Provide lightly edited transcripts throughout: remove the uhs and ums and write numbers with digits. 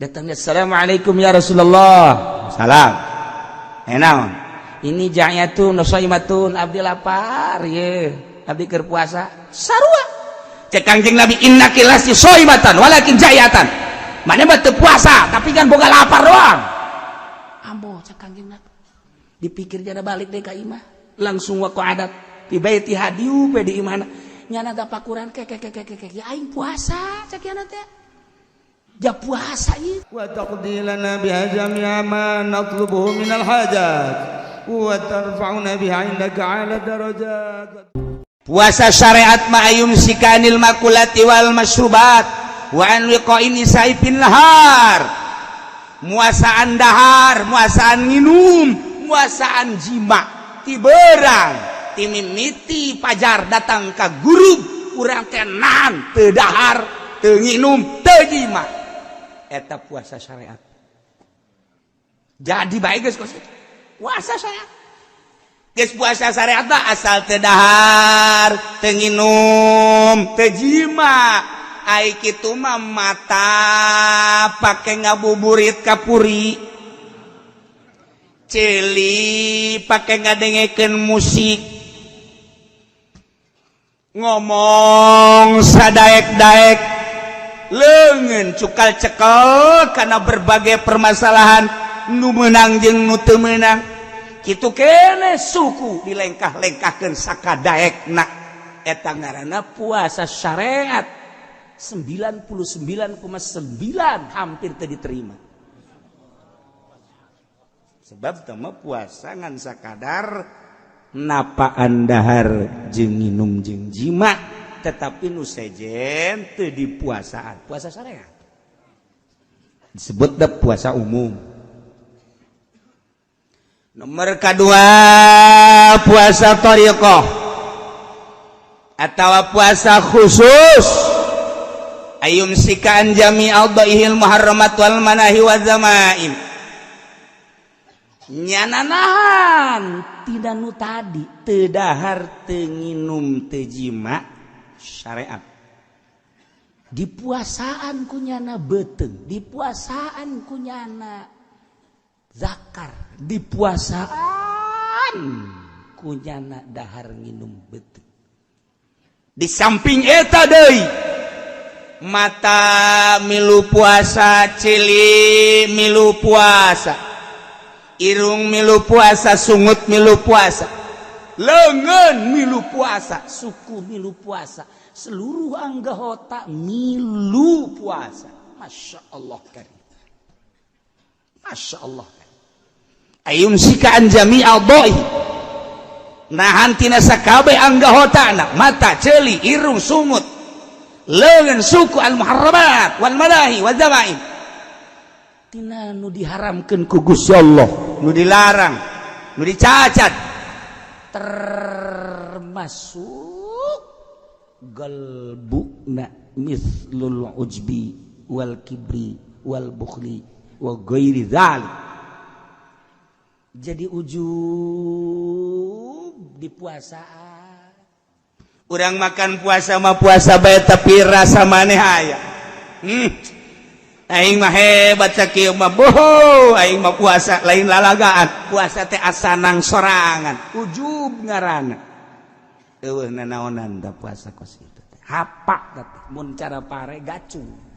Datangnya, "Assalamualaikum ya Rasulullah." "Salam." "Naon ini?" "Ja'yatun shaimatun, abdi lapar ye, abdi keur puasa." Sarua cek Kangjeng Nabi, "Innaki lasti shaimatan walakin ja'yatan." Mana mah teu puasa, tapi kan boga lapar doang. Ambo, cek Kangjeng Nabi. Dipikir jana, balik deh ka imah, langsung waqa'adat fi baitiha, diup di imahna. Nyana tapakuran ke ke ke ke ke, "Ya, aing puasa," cek nyana teh, "ja puasa ieu." وتقضي لنا بها جميع ما نطلبه من الحاجات وترفعنا بها عندك على الدرجات. Puasa syariat ma ayumsika anil makulati wal masyrubat wa an wiqa'in nisa'i fin nahar. Muasaan dahar, muasaan nginum, muasaan jima ti berang, ti mimiti pajar datang ka gurub, urang teh nahan, teu dahar, teu nginum, teu jima. Eta puasa syariat. Jadi baik geus kos puasa syariat. Geus puasa syariat mah asal teu dahar, teu nginum, teu jima. Ai kitu mah mata pake ngabuburit kapuri, ceuli pake ngadengekeun musik, ngomong sadaek-daek, leungeun cukal cekel karena berbagai permasalahan nu meunang jeung nu teu meunang. Kitu kene suku dilengkah-lengkahkeun sakadaekna. Eta ngaranna puasa syariat. 99,9 hampir teu diterima, sebab teu puasa ngan sakadar napaan dahar jeung nginum jeung jima, tetapi nu sejen teu dipuasaan. Puasa syariat disebut da puasa umum. Nomor kedua, puasa thariqah atau puasa khusus, ayumsika an jami a'dhaihil muharramat wal manahi wa zamaim. Nyana nahan tidak nu tadi, teu dahar, teu nginum, teu jima syariat. Dipuasaan ku nyana beuteung, dipuasaan ku nyana zakar, dipuasaan ku nyana dahar nginum beuteung. Di samping eta deui, mata milu puasa, ceuli milu puasa, irung milu puasa, sungut milu puasa, leungeun milu puasa, suku milu puasa, seluruh anggota milu puasa. Masya Allah karim, Masya Allah. Ayumsika an jami a'dhai, nahan tina sakabeh anggotana, mata, ceuli, irung, sungut, leungeun, suku, al muharramat wal manahi wal zamaim, tina nu diharamkeun ku Gusti Allah, nu dilarang, nu dicacat, termasuk galbuna mislul ujbi wal kibri wal bukhli wa ghairi dzalik. Jadi ujub di puasaan. Urang makan puasa mah puasa bae, tapi rasa maneh aya. Aing mah hebat sakieu mah, boho, aing mah puasa lain lalagaan, puasa teh asanang sorangan. Ujub ngaranna. Eueuh nanaonan da puasa kos itu teh. Hapak teh mun cara pare gacung.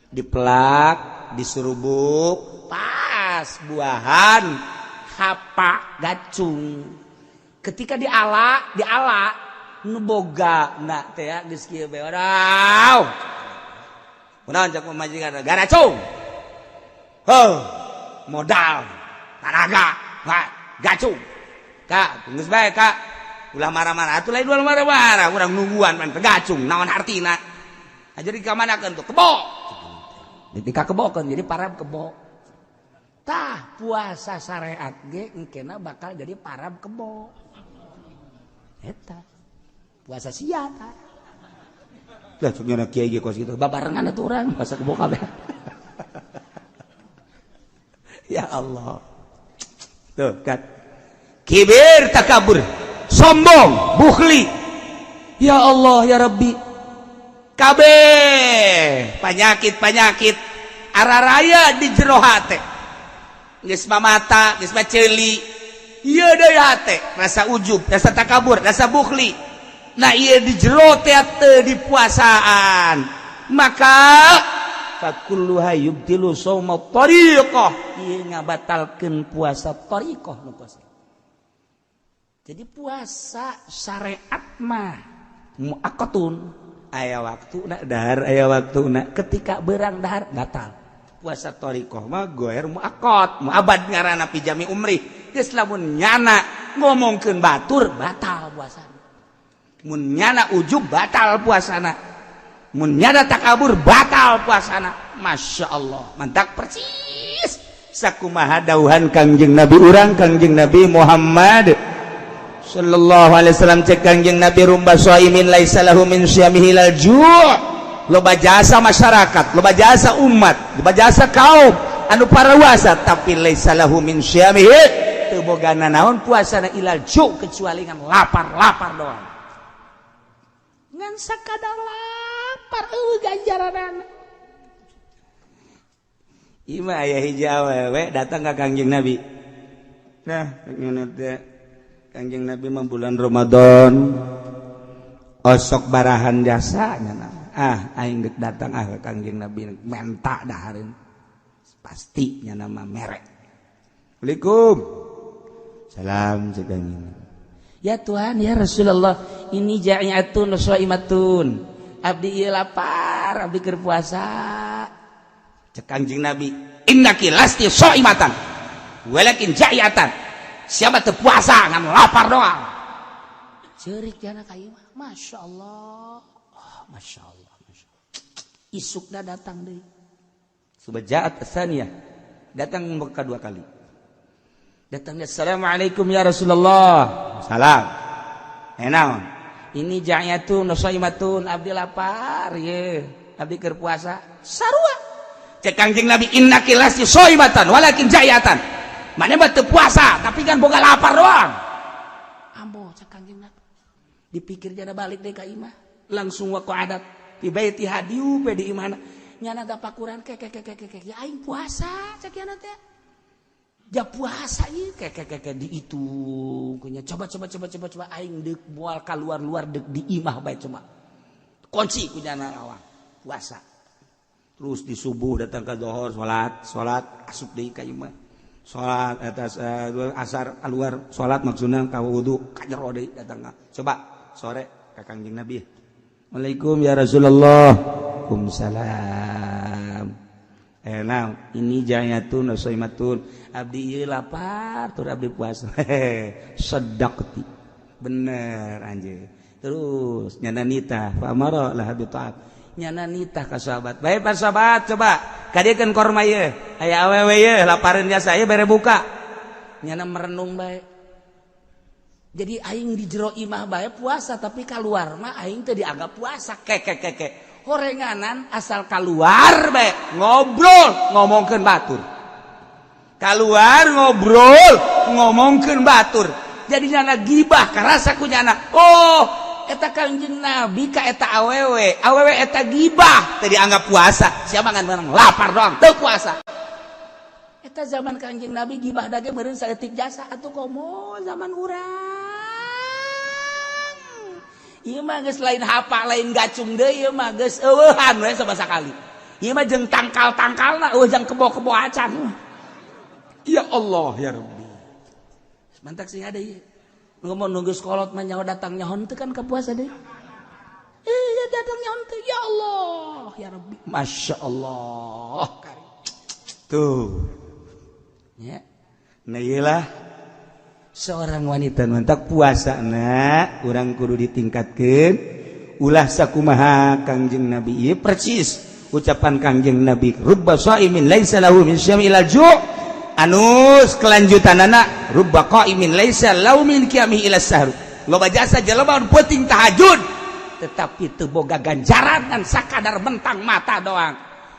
Dipelak, disurubuk, pas buahan hapak gacung. Ketika diala, diala nu boga na teh geus kieu bae. Waduh. Kunaon cak pamajikan? Garacung. Heuh, modal, tanaga, gacung. Kak, geus bae, Kak. Ulah marah-marah atuh, lain ulah marah-marah, urang nungguan man gacung, naon artina? Jadi kamanakeun tuh? Kebo. Dika kebokeun jadi parab kebo. Tah, puasa syariat ge engkena bakal jadi parab kebo. Eta. Puasa sia tah. Lah, cuk nyana kiai ge kos kitu, babarengan atuh urang puasa kebo kabeh. Ya Allah. Tuh kan. Kibir, takabur, sombong, bukhli. Ya Allah ya Rabbi. Kabeh penyakit-penyakit Araraya di jero hate, geus mata, geus mah ceuli, ieu deui hate rasa ujub, rasa takabur, rasa bukhli. Nah, ieu di jero teh teu dipuasaan, maka fakulluha yubtilu shauma tariqah, ieu ngabatalkeun puasa tariqah nu puasa. Jadi puasa syariat mah muaqqatun, aya waktu nak dahar, aya waktu nak ketika berang dahar batal. Puasa thariqah mah goer muaqqat, muabad ngaranna, fi jami umri. Geus lamun nyana ngomongkeun batur, batal puasana. Mun nyana ujub, batal puasana. Mun nyana takabur, batal puasana. Masya Allah, mantak persis sakumaha dauhan Kangjeng Nabi urang, Kangjeng Nabi Muhammad sallallahu alaihi wasallam. Cek Kangjeng Nabi, "Rubba shaimin laisa lahu min syamihi illal ju'." Loba jasa masyarakat, loba jasa umat, loba jasa kaum anu parawasa, tapi laisa lahu min syamihi, teu boga nanaon puasana, illal ju', kecuali ngan lapar-lapar doang, ngan sakadar lapar, eueuh ganjaranana. Ieu mah aya hiji awewe datang ka Kangjeng Nabi. Nah, ngene teh, Kangjeng Nabi mah bulan Ramadan osok barahan jasa nya. Ah, aing geuk datang ah ka Kangjeng Nabi menta dahareun. Pasti nya nama merek. Assalamualaikum. Salam, cek Kangjeng. Ya Tuhan, ya Rasulullah, ini ja'iatun shaimatun. Abdi ieu lapar, abdi keur puasa. Cek Kangjeng Nabi, "Innaki lasti shaimatan walakin ja'iatan." Siapa teu puasa, ngan lapar doang. Ceurik jana ka ieu mah. Masya Allah. Oh, Masya Allah, Masya Allah. Isukna datang deui. Subajaat tsaniyah. Datang kedua kali. Datangnya, "Assalamualaikum ya Rasulullah." Salam. Eh, naon? Ini ja'yatun shaimatun, abdi lapar ye. Abdi keur puasa. Sarua. Cek Kangjeng Nabi, "Innaki lasti shaimatan walakin ja'yatan." Mana mah teu puasa, tapi kan boga lapar doang. Ambo, cek Kangjeng Nabi. Dipikir jana balik deh ka imah. Langsung wa adat fi baitiha, diup di imahna. Nyana tapakuran, ke ke ke ke ke, ya aing puasa, cek yana teh. Ja puasa ieu, ke ke ke ke, dihitung kunya, coba coba coba coba coba, aing deuk moal keluar luar, deuk di imah bae, coba kunci ku nyana awang puasa. Terus di subuh datang ke dohor, salat salat, asup deui ka imah, salat atas asar keluar salat, maksudna ka wudu, ka jero deui datang. Coba sore ka Kangjeng Nabi, "Assalamualaikum ya Rasulullah." Waalaikumsalam. Eh, nah, ini jayatun shaimatun, abdi ieu lapar tur abdi puasa. Sadaqti, bener anjir. Terus nyana nitah, fa amara laha bi ta'at, nyana nitah ka sahabat bae, "Pak sahabat, coba kadiekeun korma ieu, aya awewe ieu lapareun jasa ieu, bere buka." Nyana merenung bae. Jadi aing di jero imah bae puasa, tapi keluar mah aing teu dianggap puasa. Ke ke ke ke, horenganan asal keluar bae ngobrol ngomongkeun batur, keluar ngobrol ngomongkeun batur, jadi nyana gibah karasa ku nyana. Oh, eta Kangjeng Nabi ka eta awewe, awewe eta gibah teu dianggap puasa. Siapa ngan menang lapar doang teu puasa. Eta zaman Kangjeng Nabi gibah dage meureun saeutik jasa atuh, komo zaman urang. Ieu mah geus lain hapa, lain gacung deui, ieu mah geus eueuhan we sama sakali. Ieu mah jeung tangkal-tangkalna eueuh, jang kebo-kebo acan. Ya Allah ya Rabbi. Mantak sing ada ieu. Ngomong nunggu sekolot mah nyawa datang nyaho teu kan ka puasa deui. Eh, datang nyaho teu, ya Allah ya Rabbi. Masya Allah. Tuh. Ya. Nah, iyalah seorang wanita mantak puasa na urang kudu ditingkatkan, ulah sakumaha Kangjeng Nabi ieu. Persis ucapan Kangjeng Nabi, "Rubba shaimin laisa lahu min syami ila ju'." Anus kelanjutanana, "Rubba qaimin laisa lahu min qiyamihi ila sahru." Loba jasa jelema penting tahajud, tetapi teu boga ganjaran, ngan sakadar mentang mata doang.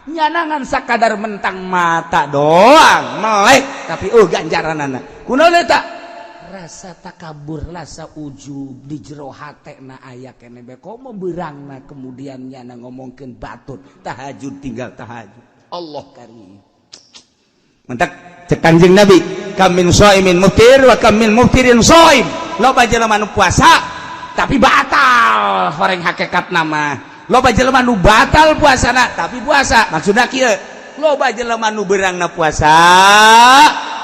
Nyanangan sakadar mentang mata doang melek, tapi oh, ganjaranana kunaon eta? Rasa takabur, rasa ujub di jero hate na aya kene be, komo beurangna kemudian nyana ngomongkeun batur, tahajud tinggal tahajud. Allah karim. Matak cek Kanjeng Nabi, kam min shaimin muftir wa kam min muftirin shaim. Loba jelema nu puasa tapi batal horeng hakikat nama. Loba jelema nu batal puasana tapi puasa. Maksudna kieu, loba jelema nu beurangna puasa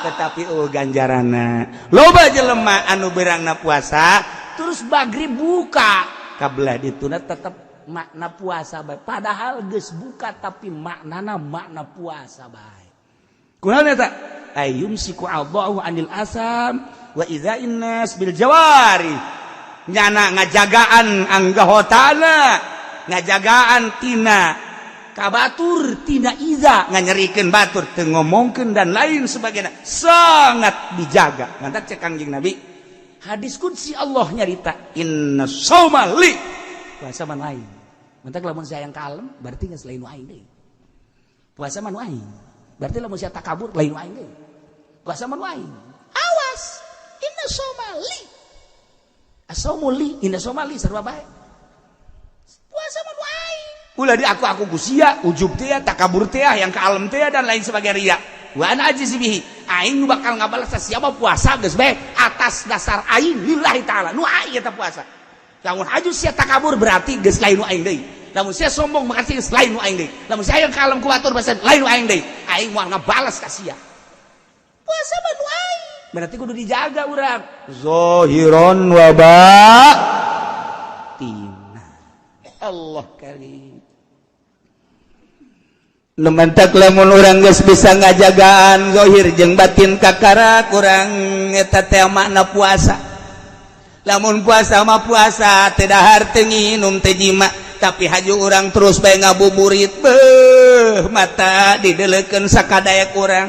tetapi oh ganjarana. Loba jelema anu beurangna puasa terus magrib buka kabelah dituna tetep makna puasa bae, padahal geus buka tapi maknana makna puasa bae. Kunaon eta? Ayumsiku Allahu anil asam wa idza'in nas bil jawari. Nyana ngajagaan anggahotana, ngajagaan tina kabatur, tina iza. Nganyerikeun batur, teu ngomongkeun dan lain sebagainya, sangat dijaga. Matak cek Kangjeng Nabi, hadis qudsi, Allah nyarita, inna shauma li. Puasa mah lain. Matak lamun saya yang kalem berarti geus lain aing deui. Puasa mah aing, berarti lamun saya takabur lain aing deui. Puasa mah aing. Awas, inna shauma li, asaumu li, inna shauma li, sarua bae. Puasa mah aing. Ulah di aku ku sia, ujub teh, takabur teh, yang kalem teh, dan lain sebagainya, ria. Wa ana ajzi bihi, aing nu bakal ngabalas siapa. Puasa geus bae atas dasar aing lillahi taala, nu aing eta puasa. Lamun haju sia takabur berarti geus lain nu aing deui. Lamun sia sombong makasih geus lain nu aing deui. Lamun sia yang kalem ku batur bahasa lain nu aing deui. Aing moal ngabalas ka sia. Puasa mah nu aing, berarti kudu dijaga urang. Zahiron wa batina. Allah karim. Nu matak lamun urang geus bisa ngajagaan zahir jeung batin kakara kurang, eta teh makna puasa. Lamun puasa mah puasa teu dahar, teu nginum, teu jima, tapi haju urang terus bae ngabuburit, beuh, mata dideleukeun sakadaek urang.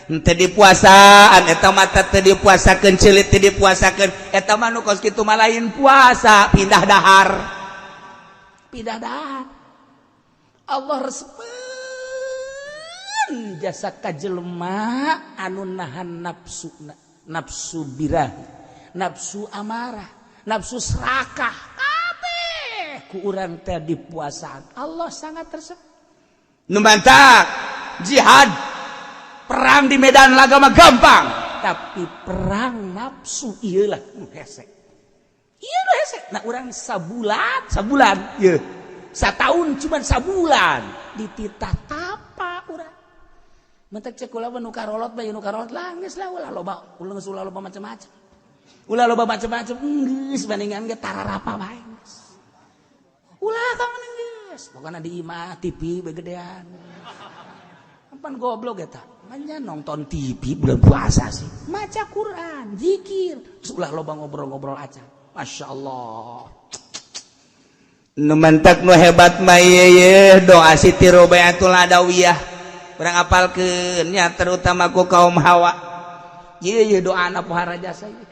Teu dipuasaan eta, mata teu dipuasakeun, celit teu dipuasakeun, eta mah nu kos kitu mah lain puasa, pindah dahar. Pindah dahar. Allah resepeun jasa ka jelema anu nahan nafsu, nafsu birahi, nafsu amarah, nafsu serakah, kabeh ku urang teh dipuasaan. Allah sangat resep. Nu matak jihad, perang di medan laga mah gampang. Tapi perang nafsu iyalah nu hese, iya nu hese. Nah, urang sabulan, sabulan ieu satahun, cuman sabulan dititah tapa urang. Matak cek kula, nu karolot bae, nu karolot lah geus lah, ulah loba, ulah geus, ulah loba macam-macam, ulah loba macam-macam, geus bandingan ge tararapa bae geus. Ulah ka mana geus, pokona di imah TV begedean. Pan goblok eta manya nonton TV bulan puasa sih. Maca Quran, zikir, terus ulah loba ngobrol-ngobrol aja. Masya Allah. Nu matak nu hebat mah ye doa Siti Robiatul Adawiyah. Urang apalkeun nya, terutama ku kaum hawa. Ieu ye doa anak pohara jasa ieu.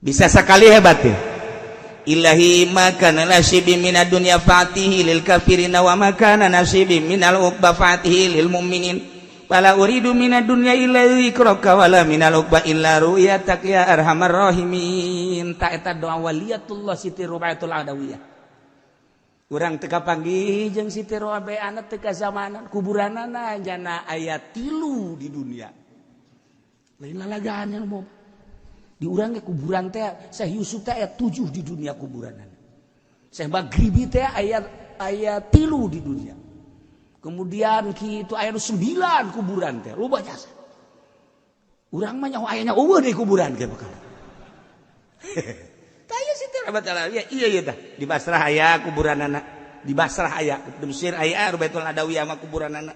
Bisa sekali hebat ya. Ilahi ma kana nasibi minad dunya fatihi lil kafirina wa ma kana nasibi minal uqba fatihi lil mu'minin. Fala uridu minad dunya illa dzikraka wala minal uqba illa ru'yatak ya arhamar rahimin. Ta eta doa waliyatullah Siti Robiatul Adawiyah. Urang teu kapanggih jeung Siti Robiah, teu kazamanan. Kuburanana jana aya tilu di dunia, lain lalagaan yang mau di urang ge. Kuburan teh Syekh Yusuf teh aya 7 di dunia kuburanana. Syekh Maghribi teh aya aya 3 di dunia. Kemudian kitu aya 9 kuburan teh loba jasa. Urang mah nyaho ayanya eueuh di kuburan ge bakal. Tah ieu Siti Robiatul Adawiyah, iya iya tah. Di Basrah aya kuburanana, di Basrah aya, di Mesir aya Robiatul Adawiyah mah kuburanana.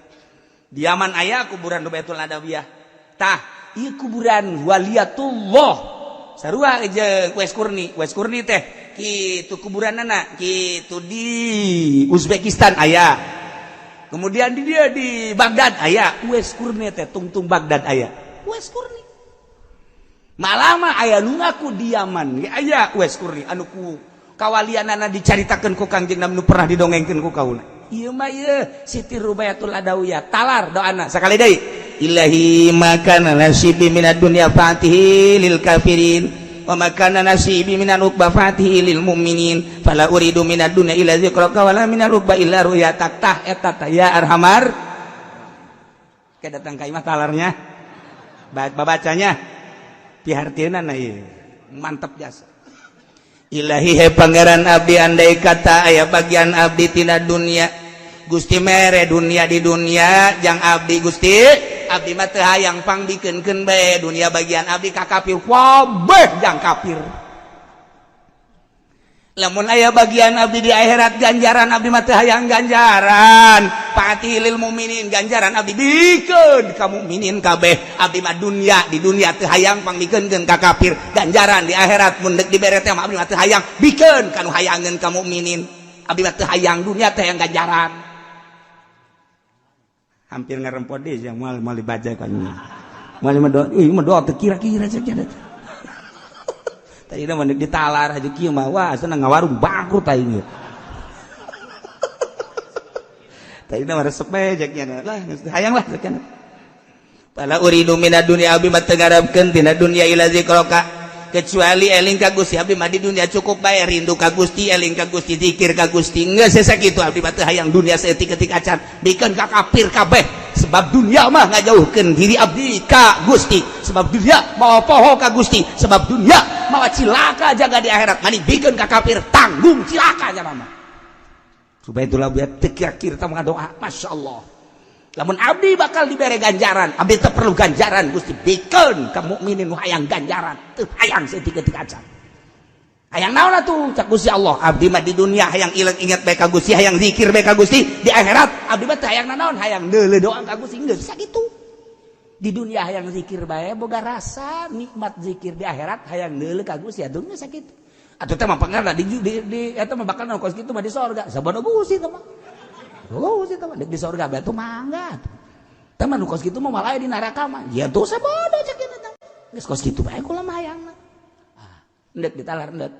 Di Yaman aya kuburan Robiatul Adawiyah. Tah, ieu kuburan waliyatullah. Sarua jeung Uwais Qurni. Uwais Qurni teh kitu kuburanana, kitu di Uzbekistan aya. Kemudian di dia di Baghdad aya Uwais Qurni teh tungtung Baghdad aya Uwais Qurni. Malah mah aya nu ngaku di Yaman ge aya Uwais Qurni anu ku kawalianana dicaritakeun ku Kangjeng Nabi, nu pernah didongengkeun ku kaula. Ieu mah ieu Siti Rubayatul Adawiyah, talar doana. Sakali deui, ilahi ma kana nasibi minad dunya fatihi lil kafirin wa ma kana nasibi minal uqba fatihi lil mu'minin fala uridu minad dunya illa dzikraka wala minal uqba illa ru'yatak. Tah eta tah ya arhamar. Kayak datang ka imah talarnya. Babacanya pihartieuna ieu. Mantap jasa. Ilahi he Pangeran abdi, andai kata aya bagian abdi tina dunia, Gusti mere dunia di dunia jang abdi, Gusti, abdi mah teu hayang, pangbikeunkeun bae dunia bagian abdi ka kafir kabeh, jang kafir. Lamun aya bagian abdi di akhirat ganjaran, abdi mah teu hayang ganjaran, fa'ti lil mukminin, ganjaran abdi bikeun ka mukminin kabeh. Abdi mah dunia di dunia teu hayang, pangbikeunkeun ka kafir. Ganjaran di akhirat mun deuk dibere teh mah abdi mah teu hayang, bikeun ka nu hayangeun, ka mukminin. Abdi mah teu hayang dunia, teu hayang ganjaran. Hampir ngarempot deh yang moal moal dibaca kan moal mah doa, ih mah doa teu kira-kira cek. Tadi mah ditalar aja kieu mah, wah, senang ngawarung bangkrut aing. Tadi mah resep bae cek lah, hayang lah cek. Fala uridu minad dunya, abdi mah teu ngarepkeun tina dunya illa zikraka, kecuali eling ka Gusti. Abdi mah di dunia cukup bae rindu ka Gusti, eling ka Gusti, zikir ka Gusti, geus sakitu. Abdi mah teu hayang dunia saeutik-eutik acan, bikeun ka kafir kabeh, sebab dunia mah ngajauhkeun diri abdi ka Gusti, sebab dunia mawa poho ka Gusti, sebab dunia mawa cilaka jaga di akhirat. Mani bikeun ka kafir, tanggung cilaka nya mah. Supaya itulah biar teu kira-kira tah doa. Masya Allah, lamun abdi bakal dibere ganjaran, abdi teu perlu ganjaran, Gusti, bikeun ka mukminin nu hayang ganjaran, teu hayang saeutik-eutik acan. Hayang naon atuh? Cak Gusti Allah, abdi mah di dunia hayang ilang ingat bae ka Gusti, hayang zikir bae ka Gusti. Di akhirat abdi mah teu hayang nanaon, hayang deuleu doang ka Gusti, geus sakitu. Di dunia hayang zikir bae, boga rasa nikmat zikir. Di akhirat hayang deuleu ka Gusti, atuh geus sakitu. Atuh teh mah pangarna di eta mah bakal kos kitu mah di sorga. Sabodo Gusti teh mah. Oh, Gusti teh mah di sorga bae tuh mangga. Teh mah nu kos kitu mah malah di neraka mah. Ya tuh sabodo cek ieu teh. Geus kos kitu bae kula mah hayangna. Ah, endek ditalar endek.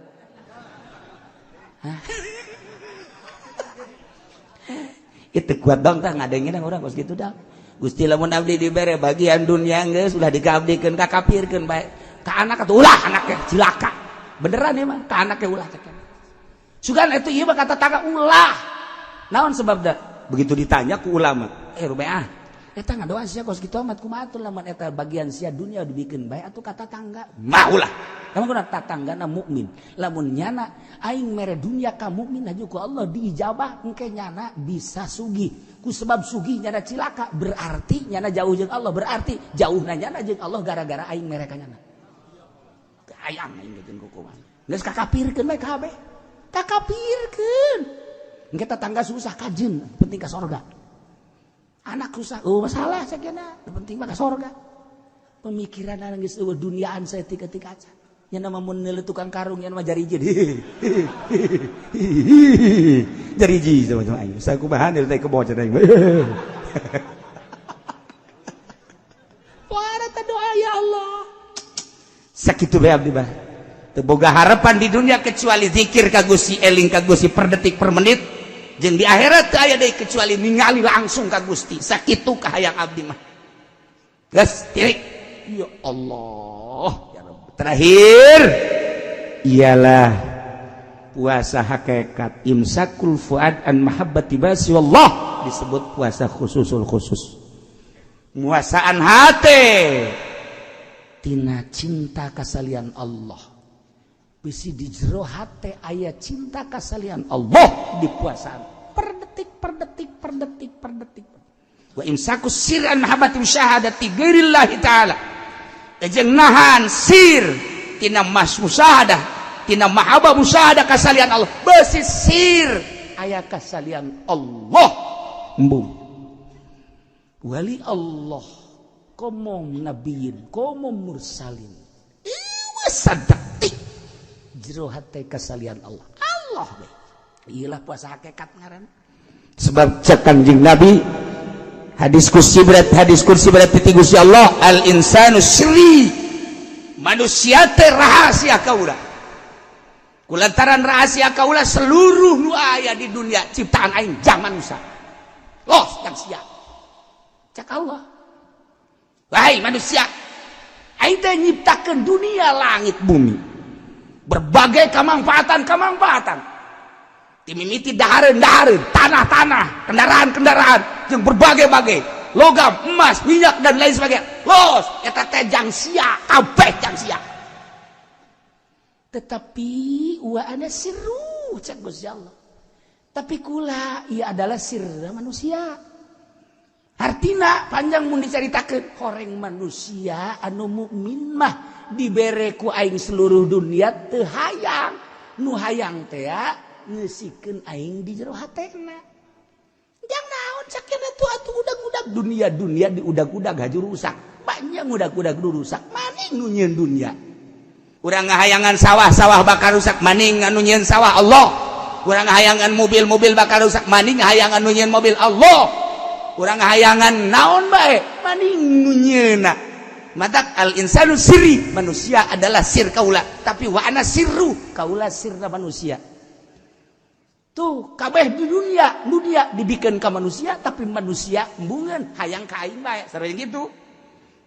Hah? Itu kuat dong tah ngadengin urang kos kitu dah. Gusti, lamun abdi dibere bagian dunia geus ulah dikaabdikeun ka kafirkeun bae. Ka anak atuh ulah, anaknya cilaka. Beneran ya mah ka anaknya ulah cek. Sugan itu ieu mah kata tangga ulah. Naon sebabna? Begitu ditanya ku ulama, eh rubeah, eta ngadoa sia kos kitu amat kumaha atuh lamun eta bagian sia dunia dibikeun bae atuh kata tangga? Mah ulah. Lamun kuna tatanggana mukmin. Lamun nyana aing mere dunia ka mukmin aju ku Allah diijabah, engke nyana bisa sugih. Ku sebab sugih nyana cilaka, berarti nyana jauh jeung Allah, berarti jauhna nyana jeung Allah gara-gara aing mere ka nyana. Hayang aing jeung kukuman. Geus kakapirkeun bae kabeh. Kakapirkeun. Engke tetangga susah kajeun, penting ka sorga. Anak susah, oh masalah sakena, penting mah ka sorga. Pemikiran geus eueuh duniaan saeutik-eutik aja. Nya nama mun neuleuh tukang karung nya mah jariji. Jariji sama sama aing. Sakumaha teh kebo cenah aing. Wah, doa ya Allah. Sakitu bae abdi mah. Teu boga harapan di dunia kecuali zikir ka Gusti, eling ka Gusti per detik per menit. Jeung di akhirat teu aya deui kecuali ningali langsung ka Gusti. Sakitu kahayang abdi mah. Geus tirik. Ya Allah. Ya Rabb. Terakhir ialah puasa hakikat imsakul fuad an mahabbati basi wallah, disebut puasa khususul khusus. Muasaan hate tina cinta kasalian Allah. Bisi di jero hate aya cinta kasalian Allah, dipuasaan per detik per detik per detik per detik. Wa imsaku sir an mahabbati musyahadati ghairillahi ta'ala, jeung nahan sir tina mas musyahadah, tina mahabbah musyahadah kasalian Allah. Besi sir aya kasalian Allah, embung wali Allah, komo nabiyin, komo mursalin, ieu sadetik jero hate kasalian Allah, Allah we. Iyalah puasa hakikat ngaran. Sebab cek Kanjeng Nabi, hadis kursi berat, hadis kursi berat ti Gusti Allah, al insanu sirri, manusia teh rahasia kaula. Kulantaran rahasia kaula, seluruh nu aya di dunia ciptaan aing jang manusia los jang sia. Cek Allah, wahai manusia, aing teh nyiptakeun dunia, langit, bumi, berbagai kemanfaatan-kemanfaatan, timimiti dahareun-dahareun, tanah-tanah, kendaraan-kendaraan, jeung berbagai-bagai. logam, emas, minyak, dan lain sebagainya. Los, eta teh jang sia, kabeh jang sia. Tetapi wa ana sirru, cek Gusti Allah. Tapi kula ia adalah sirra manusia. Artina panjang mun dicaritakeun, horeng manusia anu mukmin mah dibere ku aing seluruh dunia teu hayang. Nu hayang teh ngeusikeun aing di jero hatena. Jang naon sakena tuh atuh udag-udag dunia, dunia diudag-udag haju rusak. Banyak udag-udag rusak, maning nu nyieun dunia. Urang ngahayangan sawah, sawah bakal rusak, maning anu nyieun sawah Allah. Urang ngahayangan mobil, mobil bakal rusak, maning hayangan nu nyieun mobil Allah. Urang ngahayangan naon bae, maning nu nyieunna. Matak al insanu sirri, manusia adalah sir kaula, tapi wa ana sirru, kaula sirna manusia. Tuh kabeh di dunia, dunia dibikin ke manusia, tapi manusia embungeun hayang ka aing bae, sareng gitu.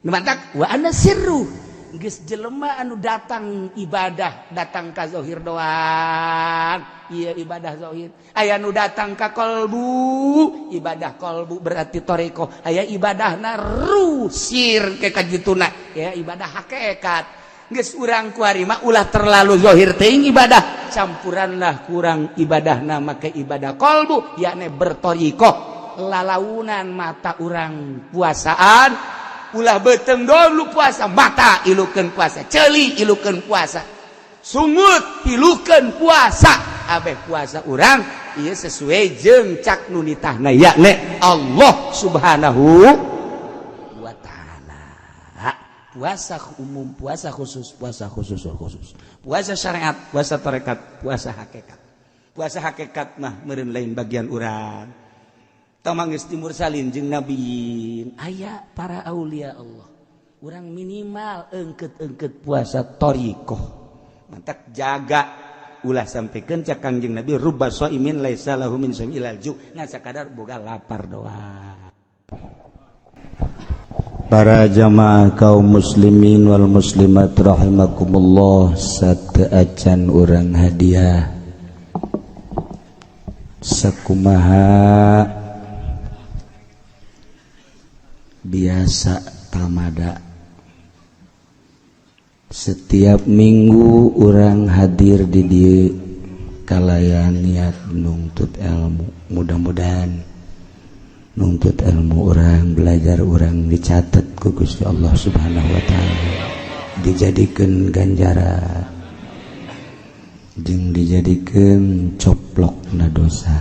Matak wa ana sirru, geus jelema anu datang ibadah datang ka zahir doang, ieu ibadah zahir. Aya nu datang ka kolbu, ibadah kolbu berarti thoriqoh. Aya ibadahna ruh sir ke kajituna ya, ibadah hakikat. Geus urang kuari mah ulah terlalu zahir teuing ibadah, campuranlah kurang ibadahna make ibadah kolbu, yakni berthoriqoh. Lalaunan mata urang puasaan, ulah beteng dulu puasa, mata ilukeun puasa, ceuli ilukeun puasa, sungut ilukeun puasa, abeh puasa urang ieu sesuai jeung cak nu nitahna, yakni Allah Subhanahu wa taala. Puasa umum, puasa khusus, puasa khusus khusus, puasa syariat, puasa tarekat, puasa hakikat. Puasa hakikat mah meureun lain bagian urang. Tamang geus mursalin jeung nabiin, aya para aulia Allah. Urang minimal engket-engket puasa thoriqoh. Mantak jaga ulah sampaikan cak Kangjeng Nabi, rubba shaimin laisa lahu min shaimi illal ju', ngan sakadar boga lapar doang. Para jamaah kaum muslimin wal muslimat rahimakumullah, sateuacan urang hadiah sakumaha biasa tamada setiap minggu urang hadir di dieu kalayan niat nuntut ilmu. Mudah-mudahan nuntut ilmu urang, belajar urang dicatat ku Gusti Allah Subhanahu wa taala, dijadikan ganjaran jeung dijadikan coplok na dosa.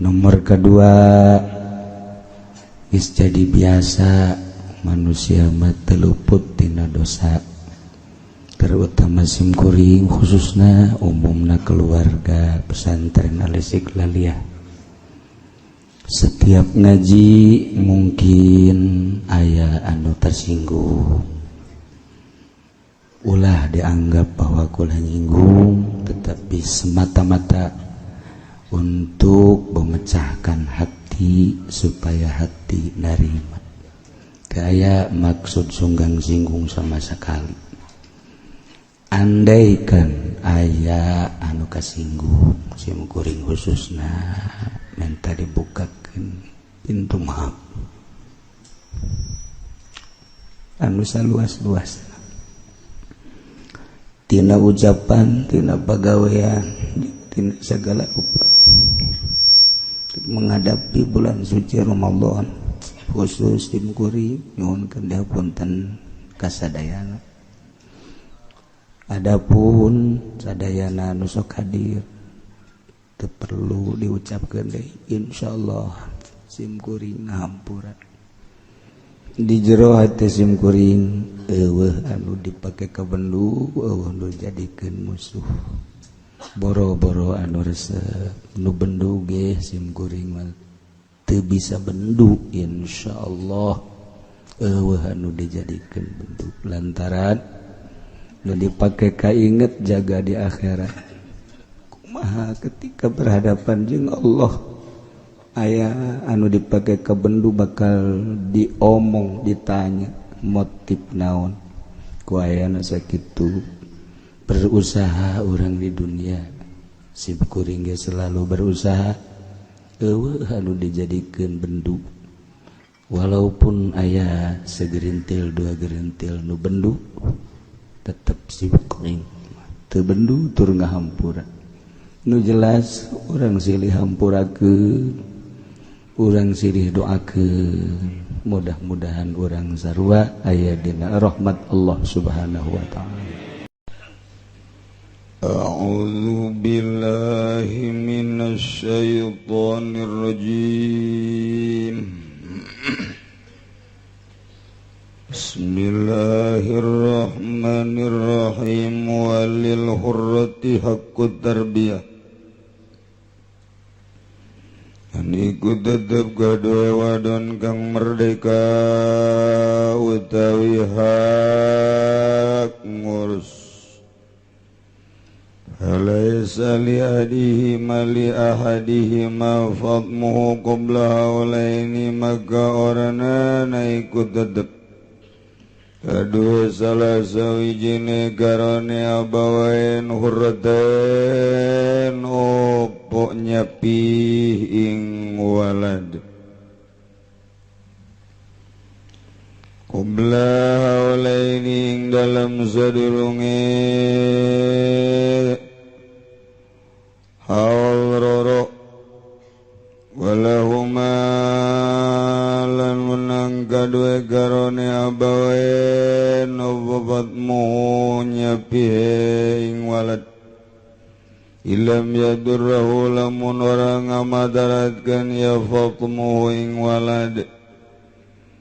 Nomor kedua, geus jadi biasa manusia mah teu luput tina dosa, terutama simkuring khususnya, umumna keluarga pesantren Al Istiqlaliyah. Setiap ngaji mungkin aya anu tersinggung, ulah dianggap bahwa kula nyinggung, tetapi semata-mata untuk memecahkan hati supaya hati narima. Kayak maksud sunggang singgung sama sekali. Andaikan aya anu kasinggung, sim kuring khususna minta dibukakan pintu maaf anu saluas-luas, tina ucapan, tina pagawean, tina segala rupa. Menghadapi bulan suci Ramadan khusus sim kuring nyuhunkeun dihapunten kasadayana. Adapun sadayana nu sok hadir teu perlu diucapkeun deui, insyaallah sim kuring ngahampura. Di jero hati sim kuring eueuh anu dipake kabendu, eueuh nu jadikeun musuh. Boro-boro anu resep, nu bendu ge sim kuring mah teu bisa bendu, insyaallah eueuh anu dijadikeun bendu, lantaran nu dipake kainget jaga di akhirat, kumaha ketika berhadapan jeung Allah aya anu dipake ka bendu, bakal diomong, ditanya motif naon ku ayana. Sakitu berusaha orang di dunia, sim kuring ge selalu berusaha. Eueuh anu dijadikeun bendu. Walaupun aya segerintil dua gerintil nu bendu tetep sim kuring teu bendu tur ngahampura. Nu jelas urang silih hampurakeun, urang silih doakeun, mudah-mudahan urang sarua aya dina rahmat Allah Subhanahu wa taala. A'udzu billahi minasy syaithanir rajim. Bismillahirrahmanirrahim. Walil hurrati haqqut tarbiyah. Aniku tetep gaduh wadon kang merdeka utawi hak ngurus. Alaysa li ahadihi ma li ahadihi ma fadmuhu qabla haulaini maka oranana iku tetep kaduh salah sawijine garane abawain hurratain opo nyapi ing walad qabla haulaini ing dalam sadurunge haul roro walahuma lan menang kadue garone abawen obatmu nyapihe ing walad ilam yadurrahu lamun ora ngamadaratkeun ya fatmuhu ing walad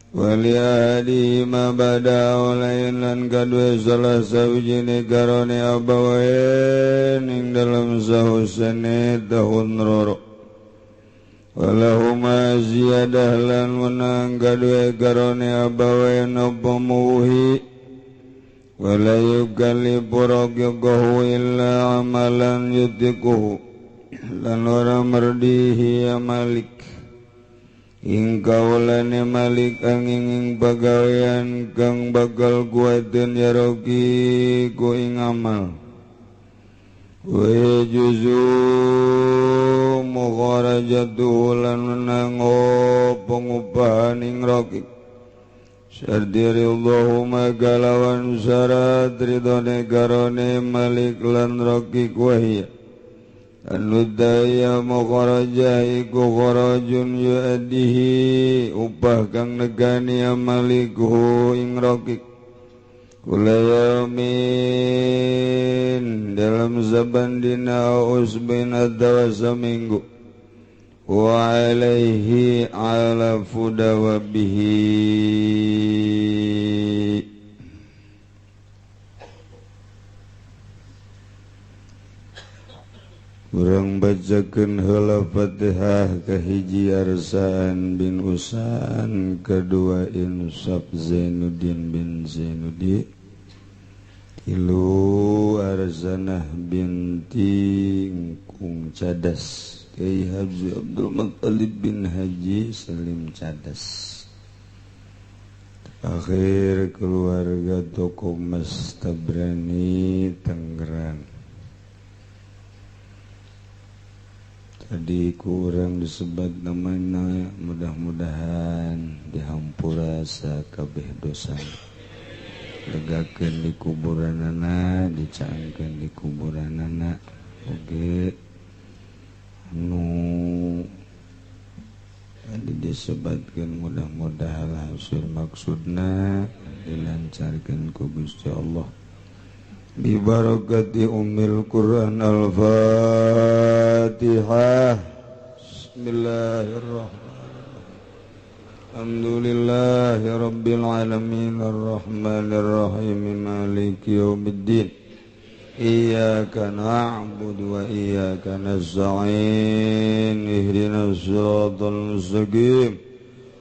wali ahadi ma bada olain lan kadue salah sawijine garone abawen ing dalam sahusene tahun roro walahuma ziyadah lan menang kadue garone abawen apa muhi wala yukallifu raqiqahu illa amalan yutiquhu lan ora merdihi ya malik ing kaulane malik angin ing pagawean kang bakal kuateun ya rogi ku ing amal wa juzu mukharajatu lan menang pengupahan ing rogi syardi ridhahuma galawan syarat ridhone garone malik lan rogi wahia anu daya mukharajah iku kharajun yu'addihi upah kang negani amalikuhu ing rokik kula yaumin dalam saban dina usbin atawa saminggu wa alaihi ala fudawabihi. Urang bacakeun heula Fatihah kahiji Arsaan bin Usan, kedua Insaf Zainuddin bin Zainuddin, tilu Arzanah binti Kung Cadas, Kiai Haji Abdul Muttalib bin Haji Salim Cadas. Akhir keluarga Toko Mas Tabrani Tangerang. Tadi kurang disebut namanya, mudah-mudahan dihampura sakabeh dosa, legakeun di kuburanana, dicaangkeun di kuburanana. Oge anu tadi disebutkeun mudah-mudahan hasil maksudna dilancarkeun ku Gusti Allah. Bi barakati ummil Quran. Al-Fatihah. Bismillahirrahmanirrahim. Alhamdulillahi rabbil alamin arrahmanirrahim maliki yaumiddin. Iyyaka na'budu wa iyyaka nasta'in. Ihdinas siratal mustaqim.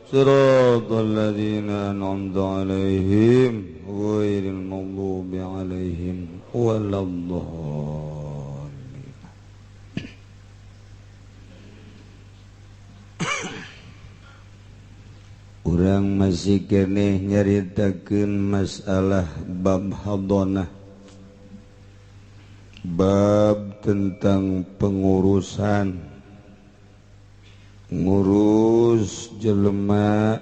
Siratal ladzina an'amta 'alaihim ghairil maghdubi 'alaihim waladdallin. Urang masih keneh nyaritakeun masalah bab hadonah, bab tentang pengurusan. Ngurus jelema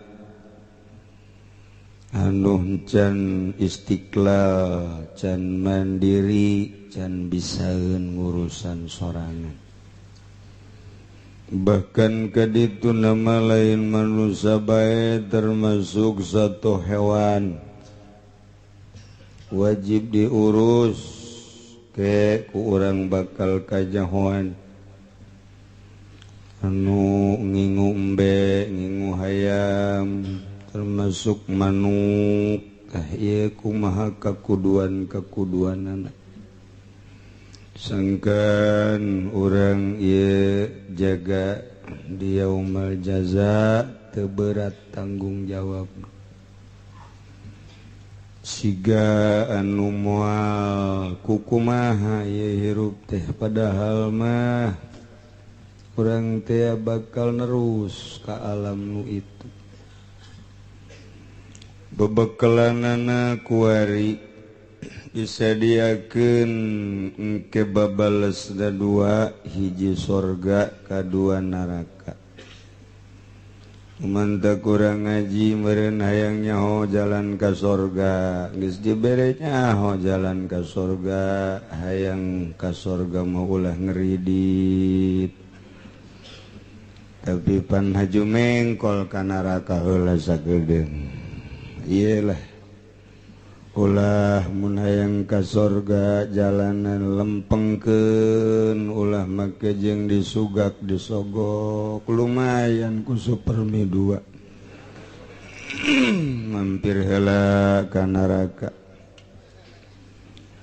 anu can istiqlal, can mandiri, can bisaeun ngurusan sorangan. Bahkan kaditu nama lain manusia bae termasuk satu hewan wajib diurus ke ku urang bakal kajahoan. Anu ngingu embe, ngingu hayam, termasuk manuk. Ieu kumaha kakuduan-kakuduanana. Sangkan urang ieu jaga di yaumal jaza teu berat tanggung jawab. Siga anu moal kukumaha ieu hirup teh, padahal mah urang teh bakal nerus ka alam nu itu. Bebekalanana kuari disadiakeun engke babalesna dua, hiji sorga kadua neraka. Mantap kurang ngaji meureun hayang nyaho jalan ka sorga, geus dibere nyaho jalan ka sorga, hayang ka sorga mah ulah ngeridit. Tapi pan haju mengkol ka neraka heula sagedeung. Iyalah ulah mun hayang ka sorga jalanan lempengkeun, ulah make jeung disugak disogok, lumayan ku Supermi 2. Mampir heula ka neraka.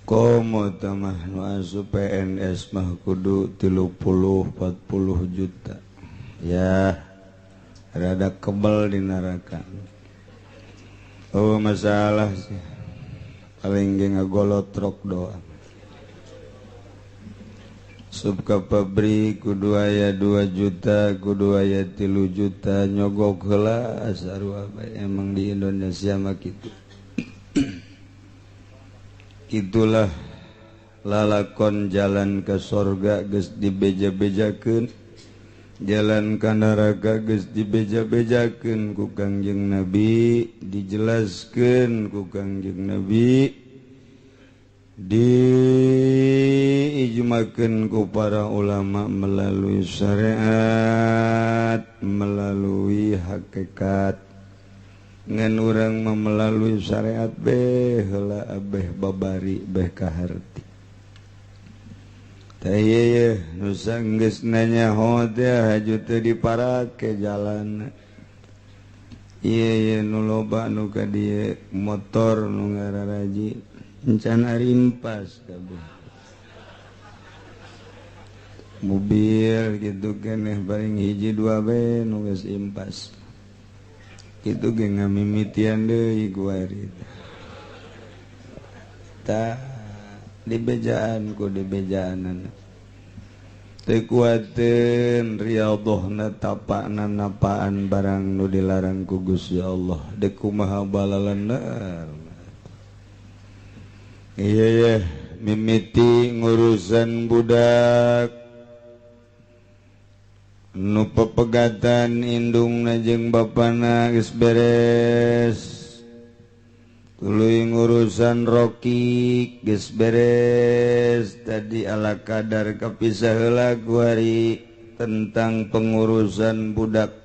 Komo tamah nu asup PNS mah kudu 30 40 juta. Ya rada kebel di neraka. Oh masalah sih, paling ge ngagolotrok doang. Sub ka pabrik kudu aya 2 juta, kudu aya 3 juta, nyogok heula sarua bae. Emang di Indonesia mah kitu. Itulah lalakon jalan ke sorga geus dibeja-bejakeun, jalan ka neraka geus dibeja-bejakeun ku Kangjeng Nabi, dijelaskeun ku Kangjeng Nabi, diijmakeun ku para ulama melalui syariat, melalui hakikat. Ngan urang mah melalui syariat beh heula abeh babari beh kaharti. Tah ieu nu sanggeus nanya teh haju teu diparake jalan. Ieu nu loba nu ka dieu motor nu ngararaji encan arimpas kabeh. Mobil kitu keneh paling hiji dua bae nu geus impas. Kitu ge ngamimitian deui kuari. Tah dibejaan ku dibejaanan teu kuateun riyadhna tapakna napaan barang nu dilarang ku Gusti Allah deuk kumaha balalener. Iya ya, mimiti ngurusan budak nu pepegatan indungna jeung bapana geus beres, tuluy ngurusan rokik geus beres. Tadi ala kadar kapisah heula kuari tentang pengurusan budak.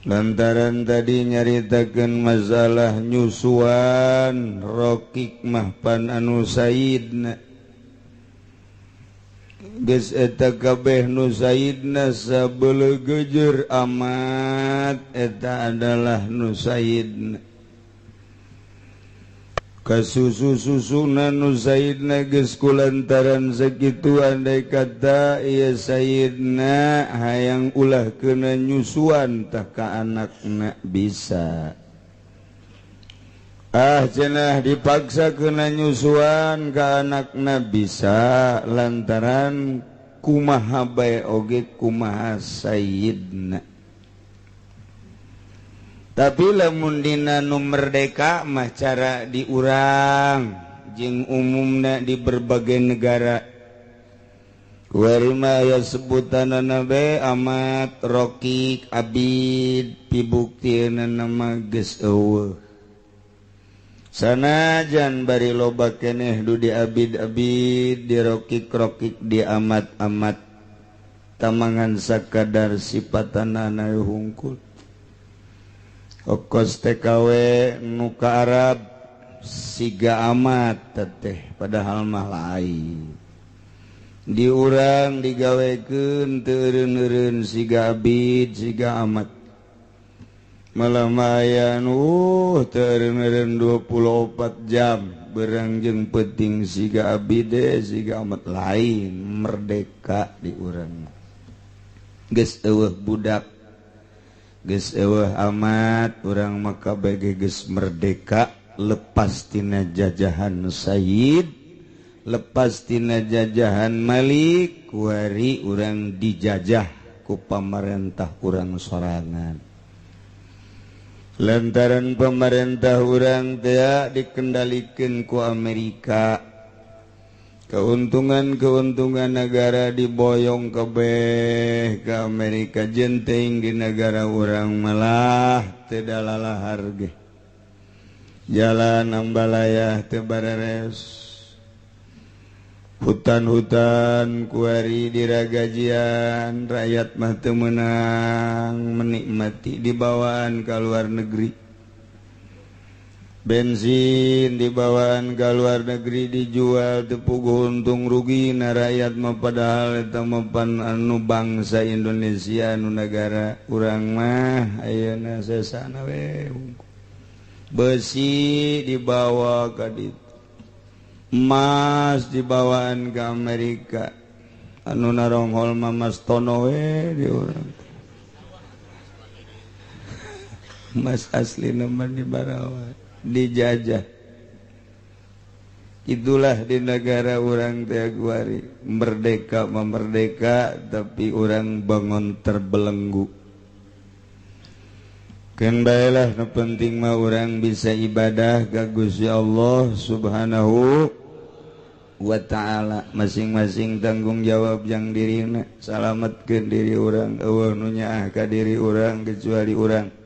Lantaran tadi nyaritakeun masalah nyusuan rokik mah pan anu sayidna, geus eta kabeh nu sayidna sabeleugeujeur amat, eta adalah nu sayidna. Kasusu-susuna nu sayidna geus kulantaran sakitu andai kata ieu sayidna hayang ulah keuna nyusuan tah ka anakna bisa. Ah cenah dipaksa keuna nyusuan ka anakna bisa lantaran kumaha bae oge kumaha sayidna. Tapi lamun dina nu merdeka mah cara diurang jeung umumna di berbagai negara. Kuarima aya sebutanana be amat rokik abid pibuktianana mah geus eueuh. Sanajan bari loba keneh du di abid-abid di rokik-rokik di amat-amat tamangan sakadar sipatanana hungkul. Okos TKW nu ka Arab siga amat teteh padahal mah lain. Di urang digawekeun teu eureun-eureun siga abid siga amat. Malamayan teu eureun-eureun 24 jam berang jeung peuting siga abid siga amat lain merdeka di urang. Geus eueuh budak geus eueuh amat urang maka bege geus merdeka lepas tina jajahan Sayyid lepas tina jajahan Malik kuari urang dijajah ku pamarentah urang sorangan lantaran pemerintah urang teh dikendalikeun ku Amerika keuntungan-keuntungan negara diboyong kabeh ke Amerika jenteng di negara urang malah teu dalalahar ge jalan ambalayah teu bareres hutan-hutan kuari diragajian rakyat mah teu meunang menikmati dibawaan ka luar negeri bensin dibawaan ka luar negeri dijual teu puguh untung rugi na rakyat mah padahal eta mah pan anu bangsa Indonesia anu negara urang mah ayeuna sesana we besi dibawa ka ditu emas dibawaan ke Amerika anu naronghol mah Mas Tono we di urang emas asli mah di Barawa dijajah. Itulah di negara urang teh kuari merdeka memerdeka tapi urang bangun terbelenggu. Keun bae lah nu penting mah urang bisa ibadah ka Gusti Allah Subhanahu wa ta'ala masing-masing tanggung jawab yang dirina salametkeun diri urang eueuh nu nyaah ka diri urang kecuali urang.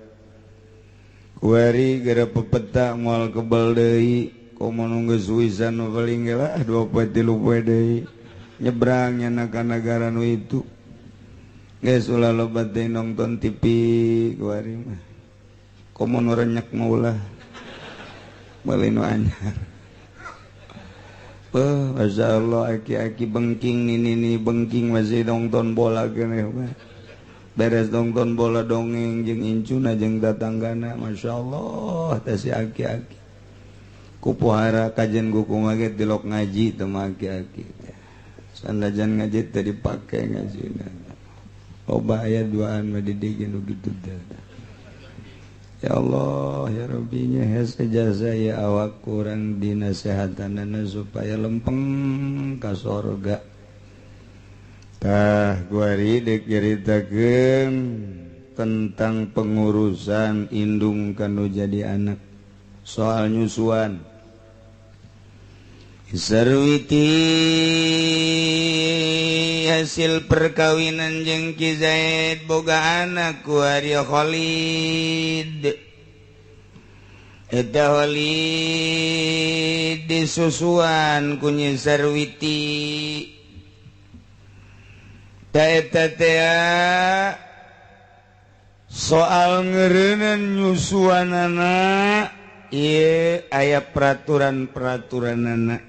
Kuari gara pepeta moal kebal deui komo nu geus wisan nu paling ge lah 2 poe 3 poe deui nyebrang nya ka nagara nu itu geus ulah loba teh nonton TV kuari mah komo nu renyak mah ulah meuli nu anyar. Beuh masyaallah aki-aki bengking nini bengking masih nonton bola keneh mah. Beres nonton bola dongeng jeung incuna jeung tatanggana masyaallah teh si aki-aki. Kupuhara kajen kuku mah ge tilok ngaji teh mah aki-aki. Sanajan ngaji teh dipake ngajina. Loba aya duaan mah didieu nu kitu teh. Ya Allah ya Rabbi nya hese jasa ya awak kurang dinasehatanana supaya lempeng ka sorga. Tah kuari deuk nyaritakeun tentang pengurusan indung kanu jadi anak soal nyusuan. Sarwiti hasil perkawinan jeung Ki Zaid boga anak kuari Khalid. Eta Khalid disusuan ku Nyi Sarwiti. Ta eta teh soal ngeureuneuh nyusuanana ieu aya peraturan-peraturanana.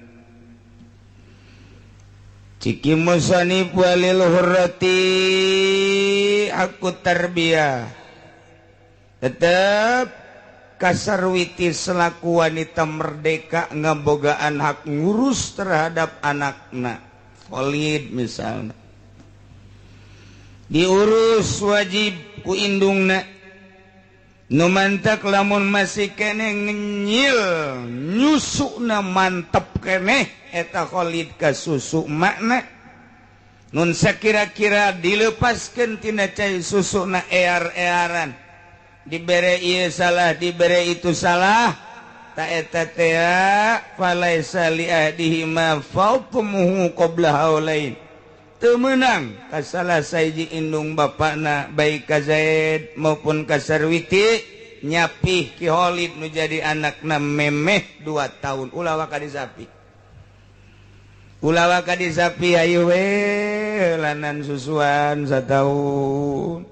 Ciki musonif walil hurrati aku tarbiyah tetep kasarwiti selaku wanita merdeka ngabogaan hak ngurus terhadap anakna Khalid misalnya diurus wajib ku indungna nu mantak lamun masih keneh ngenyil nyusukna mantep keneh eta Khalid ka susu makna nun sakira-kira dilepaskeun tina cai susuna ear-earan dibere ieu salah dibere itu salah ta eta teh falaisa li ahdihima fawtumuhu qabla haulain Teu meunang ka salah sahiji indung bapana, baik ka Zaid maupun ka Sarwiti, nyapih Ki Kholid nu jadi anakna memeh 2 tahun. Ulah waka disapih, ulah waka disapih, ayo we lanan susuan setahun,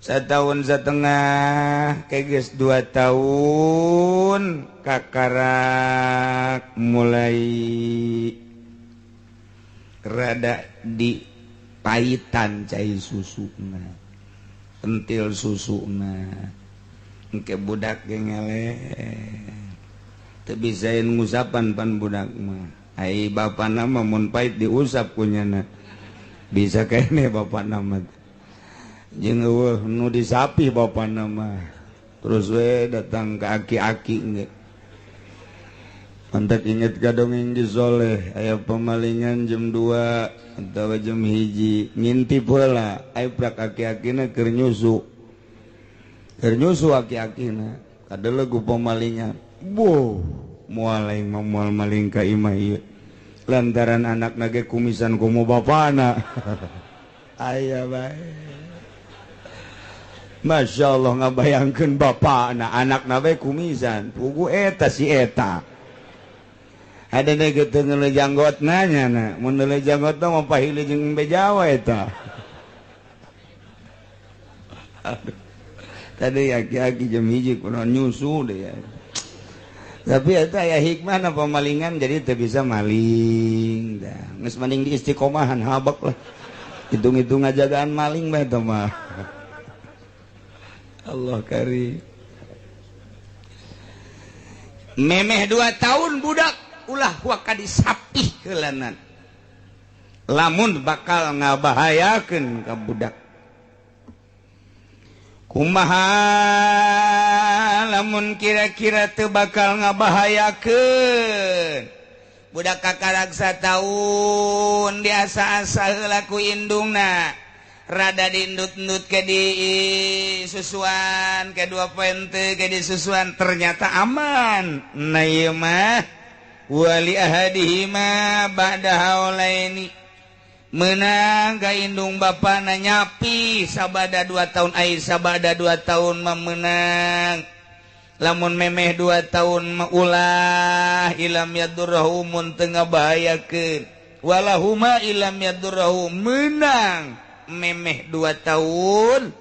setahun setengah, keges 2 tahun kakarak mulai rada di paitan cai susuna, pentil susuna. Engke budak ge ngeleh teu bisaeun ngusapan pan budak mah. Ai bapana mah mun pait diusap ku nyana bisa kene bapana mah, jeung eueuh nu disapi bapana mah. Terus we datang ke aki-aki ge. Mantak inget ka dongeng di Soleh, aya pemalingan jam 2 atau jam 1 ngintip heula, aya prak aki-akina keur nyusu. Keur nyusu aki-akina kadelegu pemalingan. Boh, moal aing mah moal maling ka imah ieu. Lantaran anakna ge kumisan komo bapana. Aya bae. Masya Allah ngabayangkeun bapana, anakna bae kumisan. Pugu eta si eta. Ada nege teu ngeuleuh janggotna nya na. Mun ngeuleuh janggotna mah pahili jeung bejawa eta. Aduh. Tadi aki-aki jam 1 kunaon nyusu deh ya. Tapi eta aya hikmahna pemalingan jadi teu bisa maling. Dah, geus mending di istiqomahan habek lah. Hitung-hitung ngajagaan maling bae eta mah. Allah karim. Memeh 2 tahun budak ulah waka disapih heulanan. Lamun bakal ngabahayakeun ka budak. Kumaha lamun kira-kira teu bakal ngabahayakeun budak kakarak sataun diasa-asa heula ku indungna, rada diindut-indut ke di susuan, ke 2 poin ke di susuan, ternyata aman. Nah ieu mah wali ahadihima ba'da haulaini, menang ka indung bapana nyapi sabada 2 tahun, ai sabada 2 tahun mah menang. Lamun memeh 2 tahun mah ulah ilam yadurrahu mun teu ngabahayakeun, walahuma ilam yadurrahu menang memeh 2 tahun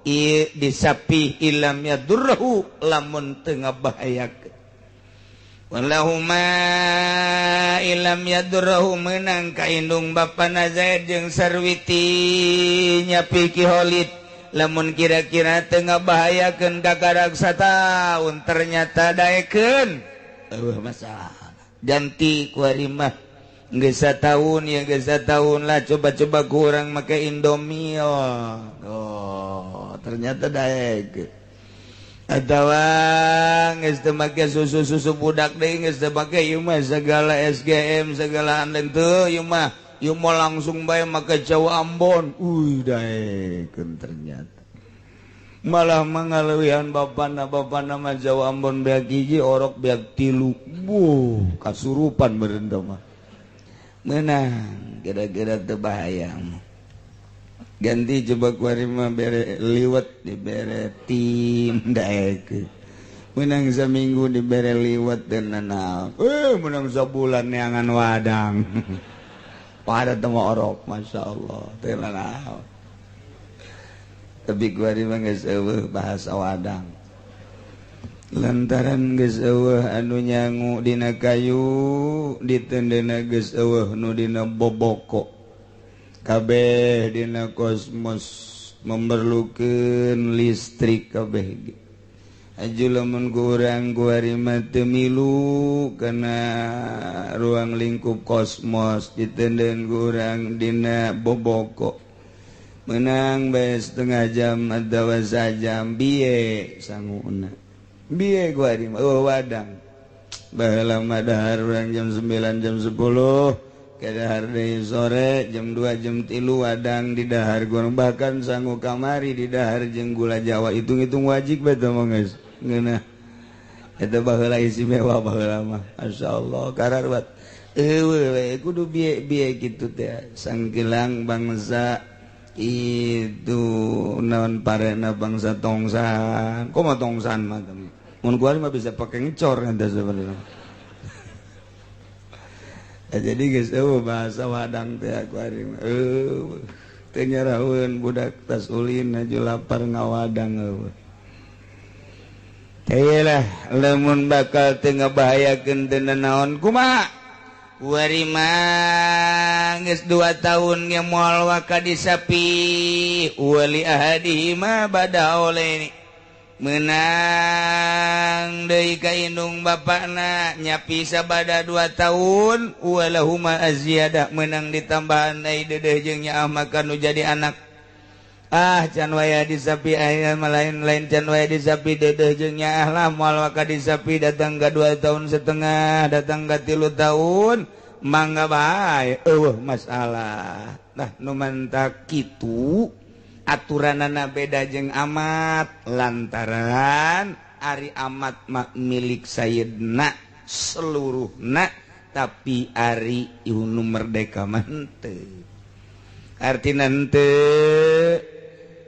ieu disapih ilam yadurrahu lamun teu ngabahayakeun. Walahuma ilam yadurrahu menang ka indung bapana Zaid jeung Sarwiti nyapi Ki Kholid lamun kira-kira teu ngabahayakeun kakarak sataun ternyata daekeun eueuh masalah. Ganti ku ari mah geus sataun ya, geus sataun lah, coba-coba kurang make Indomie. Oh, ternyata daekeun. Atawa geus teu make susu-susu budak deui, geus teu make ieu mah segala SGM segala anlen teu ieu mah, ieu mah langsung bae make Jawa Ambon. Uy daekeun ternyata. Malah mangaleuwihan bapana, bapana mah Jawa Ambon beak 1, orok beak 3. Buh, kasurupan meureun teh mah. Meunang kira-kira teu bahaya. Ganti coba kuari mah bere liwet dibere tim daekeun. Menang saminggu dibere liwet dan nanaon. Menang sabulan neangan wadang. Pada teh mah orok, Masya Allah. Teu nanaon. Tapi kuari mah geus eueuh bahasa wadang. Lantaran geus eueuh anu nyangu dina kayu, ditendeuna geus eueuh nu dina boboko. Kabeh dina kosmos memerlukan listrik kabeh ge. Aju lamun kurang kuari mah teu milu kana ruang lingkup kosmos, ditenden kurang dina boboko. Menang bae setengah jam atawa sajam biye sanguna. Biye kuari mah eueuh wadang. Baheula mah dahar urang jam 9 jam 10 Kedahar deui sore jam 2 jam 3 wadang di dahar gunung, bahkan sangu kamari di dahar jeung gula Jawa hitung-hitung wajib bae teh mah geus ngeunah. Eta baheula istimewa baheula mah masyaallah kararwat. Eueuh kudu bieu-bieu kitu teh sanggelang bangsa itu naon parena bangsa tongsan. Kumaha tongsan mah mun kuari mah bisa pake ngecor eta sebenarnya. Ya, jadi geus eueuh bahasa wadang teh kuari mah. Eueuh teu nyaraheun budak tas ulin aju lapar ngawadang eueuh. Teh lah lamun bakal teu ngabahayakeun teu naon kumaha? Kuari mah geus 2 tahun ge moal waka disapi wali ahadihima bada oleh menang deui ka indung bapakna nyapi sabada 2 tahun walahuma azziyadah menang ditambahan deui dedeh jeung nyaah maka nu jadi anak. Ah can waya disapi aya mah lain-lain can waya disapi dedeh jeung nyaah lah moal waka disapi datang ka 2 tahun setengah datang ka 3 tahun mangga bae eueuh masalah. Nah nu mantak kitu aturanana beda jeung amat lantaran ari amat mah milik sayyidna seluruhna tapi ari nu merdeka mah henteu. Artina henteu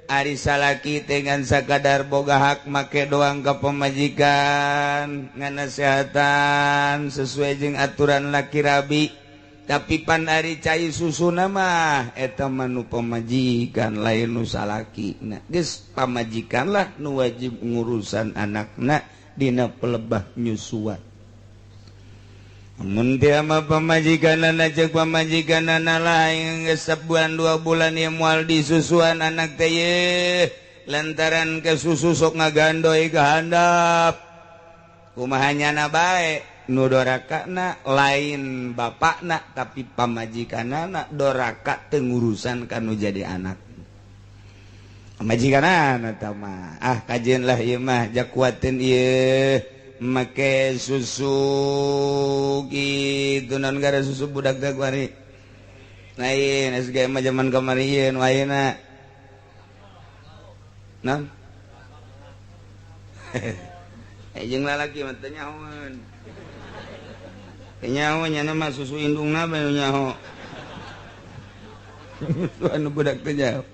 ari salaki dengan sakadar boga hak make doang ka pamajikan nganasehatan sesuai jeung aturan laki rabi tapi pan ari cai susuna mah eta mah nu pamajikan lain nu salaki. Nah geus pamajikan lah nu wajib ngurusan anakna dina pelebah nyusuan. Mun teu mah pamajikanana ceuk pamajikanana lain geus sabulan 2 bulan ieu moal disusuan anak teh yeuh lantaran ke susu sok ngagandoy ka handap. Kumaha nyana bae nu dorakana lain bapakna tapi pamajikanana doraka teu ngurusan ka nu jadi anak. Pamajikanana tah mah ah kajeun lah ieu mah jakuateun ieu make susu gitu non gara susu budak teh kuari lain SG mah zaman kamari ieu nu ayeuna naon jeung lalaki mah teu nyahoeun teu nyaho nya mah susu indungna bae nyaho anu budak teh nyaho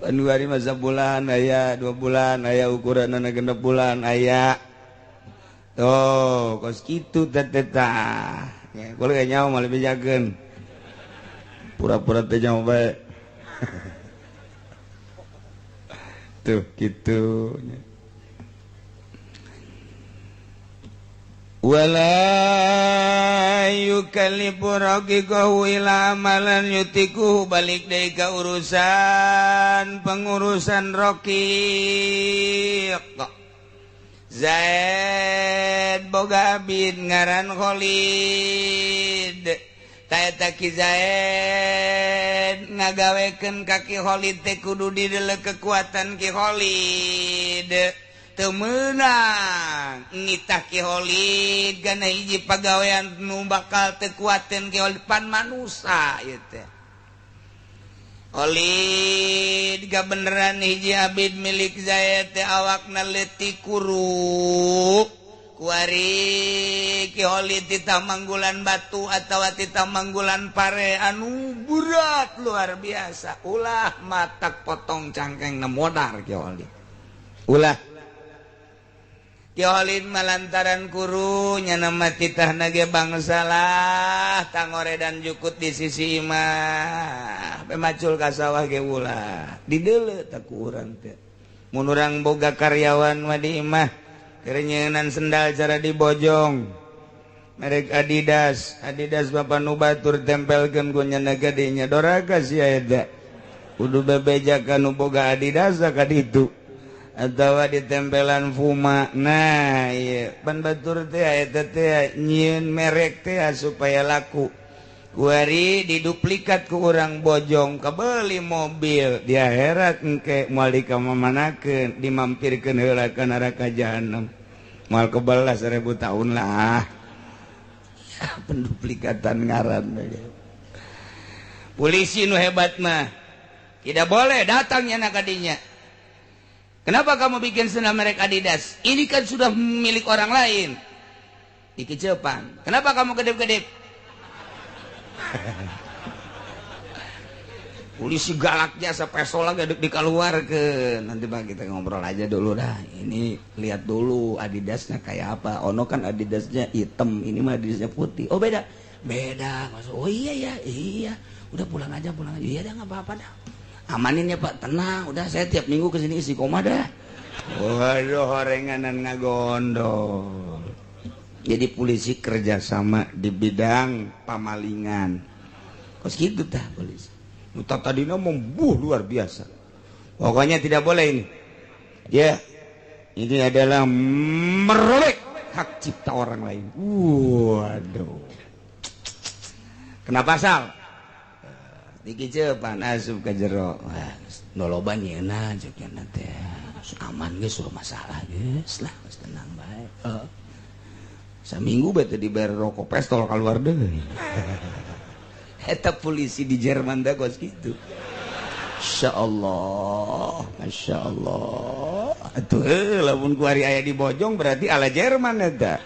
anu ari mah sabulan aya 2 bulan aya ukuranna 6 bulan aya. Tuh, kos kitu teh tah. Ya, kulo ge nyaho mah bejakeun. Pura-pura teh nyaho bae. Tuh, kitu. Wala yukallifu raqiqahu ila amalan yutiku balik deui ka urusan pengurusan raqiq. Zaid boga abid ngaran Khalid. Ta eta Ki Zaid ngagawekeun ka Ki Khalid teh kudu dideuleu kekuatan Ki Khalid. Teu meunang ngitah Ki Khalid kana hiji pagawean nu bakal teu kuateun Ki Khalid pan manusa ieu teh. Khalid kabeneran hiji abid milik Zaid teh awakna leutik kuru kuari Ki Khalid titah manggulan batu atawa titah manggulan pare anu berat luar biasa ulah matak potong cangkeng na modar Ki Khalid ulah Ki Khalid malantaran kuru nyana mah titahna ge bangsalah tangore dan jukut di sisi imah pemacul ka sawah ge ulah dideuleu tah ku urang teh mun urang boga karyawan mah di imah keur nyeunan sendal cara dibojong merek Adidas Adidas bapa nu batur tempelkeun ku nyana gede nya doraka sia eta kudu bebeja ka nu boga Adidas ka ditu atawa ditempelan Puma. Nah ieu pan batur teh eta teh nyieun merek teh supaya laku kuari diduplikat ku urang bojong kabeli mobil di akhirat engke moal dikamamanakeun dimampirkeun heula ka neraka jahanam moal kebelas 1000 tahun lah penduplikatan ngaran. Polisi nu hebat mah tidak boleh datangnya nak kadinya. Kenapa kamu bikin sendal merek Adidas? Ini kan sudah milik orang lain. Dikecepan. Kenapa kamu kedip-kedip? Polisi galak jasa pesol lagi dek dikeluarkeun. Nanti bang kita ngobrol aja dulu dah. Ini lihat dulu Adidasnya kayak apa. Ono kan Adidasnya hitam, ini mah Adidasnya putih. Oh beda. Beda. Masuk. Oh iya ya, iya. Udah pulang aja, pulang aja. Iya dah enggak apa-apa dah. Amanin ya Pak, tenang. Udah saya tiap minggu kesini isi koma dah. Waduh, horenganan ngagondol. Jadi polisi kerjasama di bidang pamalingan. Kos gitu tah polisi. Nuta tadina membuh luar biasa. Pokoknya tidak boleh ini. Ya, ini adalah merobek hak cipta orang lain. Waduh. Kenapa pasal? Dikecepan asup ka jero. Wah, nu loba nyeuna ceuk teh. Aman geus masalah geus lah, geus tenang bae. Heeh. Saminggu bae teh dibayar rokok pestol keluar deui. Eta polisi di Jerman dah kos gitu. Masya Allah, Masya Allah. Atuh lamun kuari aya di Bojong berarti ala Jerman eta.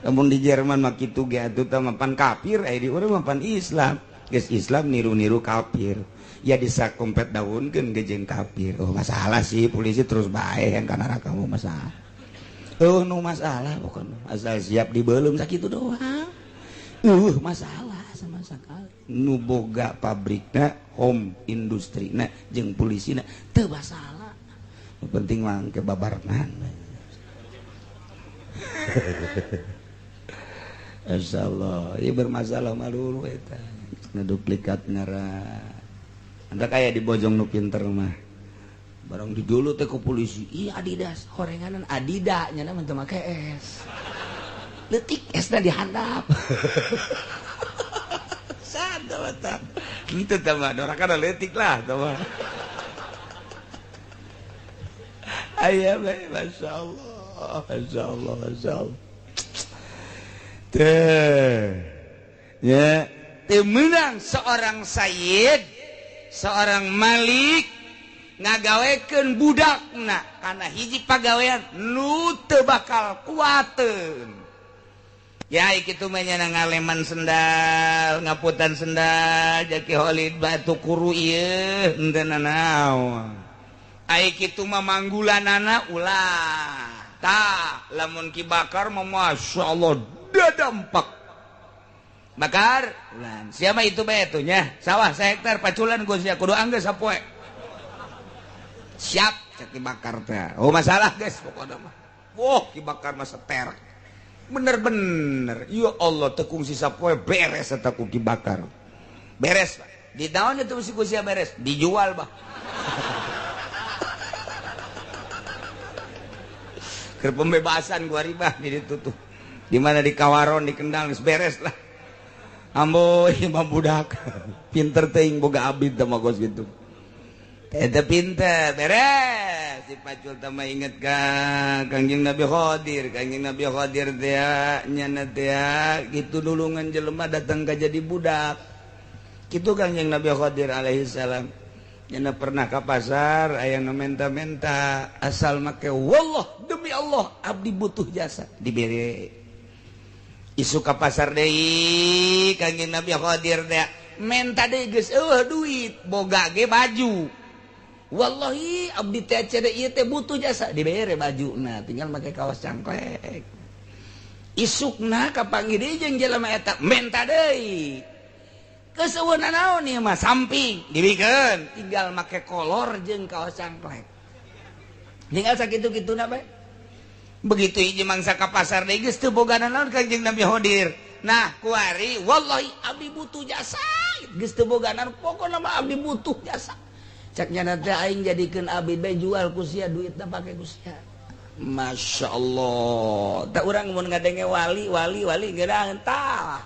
Lamun di Jerman mah kitu ge atuh tah mapan kafir, aya di urang mapan Islam. Geus Islam niru-niru kafir. Ya disakompet daunkeun ge jeung kafir. Oh masalah sih polisi terus bae yang kana neraka mah masalah. Oh nu masalah pokona asal siap dibeuleum sakitu doang. Masalah sama sekali. Nu boga pabrikna, home industrina jeung polisina teu masalah. Nu penting mah ke babarengan. Insyaallah, ieu bermasalah mah dulu eta. Ngeduplikat ngaran. Anda kaya di Bojong nu pinter mah. Barang di dulu teh ku polisi, ih Adidas, horenganan Adidas nya mah teu make S. Leutik esna dihandap. Sada mata. Henteu tah mah dorakan leutik lah tah mah. Aya bae masyaallah, masyaallah, masyaallah. Teh. Ya, teu meunang seorang sayyid, seorang malik ngagawekeun budakna kana hiji pagawean nu teu bakal kuateun. Ya kitu mah nya ngaleman sendal, ngaputan sendal, jaki Holid batu kuru ieu henteu nanaon. Ai kitu mah manggulanana ulah. Tah, lamun Ki Bakar mah masyaallah dadampak. Bakar, ulan. Siapa itu bae tuh nya? Sawah sahektar paculan geus sia kudu anggeus sapoe. Siap cek Ki Bakar teh. Oh masalah geus pokona mah. Wah, Ki Bakar mah seter. Bener-bener ya Allah tekung sisa poe beres eta ku Ki Bakar. Beres Pak. Di daun itu mesti ku sia beres, dijual bah. Keur pembebasan gua ribah di ditu tuh. Di mana di Kawaron di Kendal geus beres lah. Amboy mah budak. Pinter teuing boga abid teh mah kos kitu. Eta pinter beres. Si pacul tama inget ka Kangjeng Nabi Khadir, Kangjeng Nabi Khadir teh nyana teh kitu nulungan jelema datang ka jadi budak. Kitu Kangjeng Nabi Khadir alaihi salam. Nyana pernah ka pasar aya nu menta-menta asal make wallah demi Allah abdi butuh jasa dibere. Isu ka pasar deui Kangjeng Nabi Khadir teh menta deui geus eueuh duit boga ge baju. Wallahi abdi teh cede ieu teh butuh jasa dibere bajuna tinggal make kaos cangklek. Isukna kapanggih deui jeung jelema eta menta deui. Geus eueuh nanaon ieu mah samping dibikeun tinggal make kolor jeung kaos cangklek. Tinggal sakitu-kituna bae. Begitu hiji mangsa ka pasar deui geus teu boga nanaon Kangjeng Nabi Khadir. Nah kuari wallahi abdi butuh jasa geus teu boga naon pokona mah abdi butuh jasa. Cak nyana teh aing jadikeun abdi bae jual ku sia duitna pake ku sia. Masya Allah. Tah urang mun ngadenge wali wali wali geurang tah.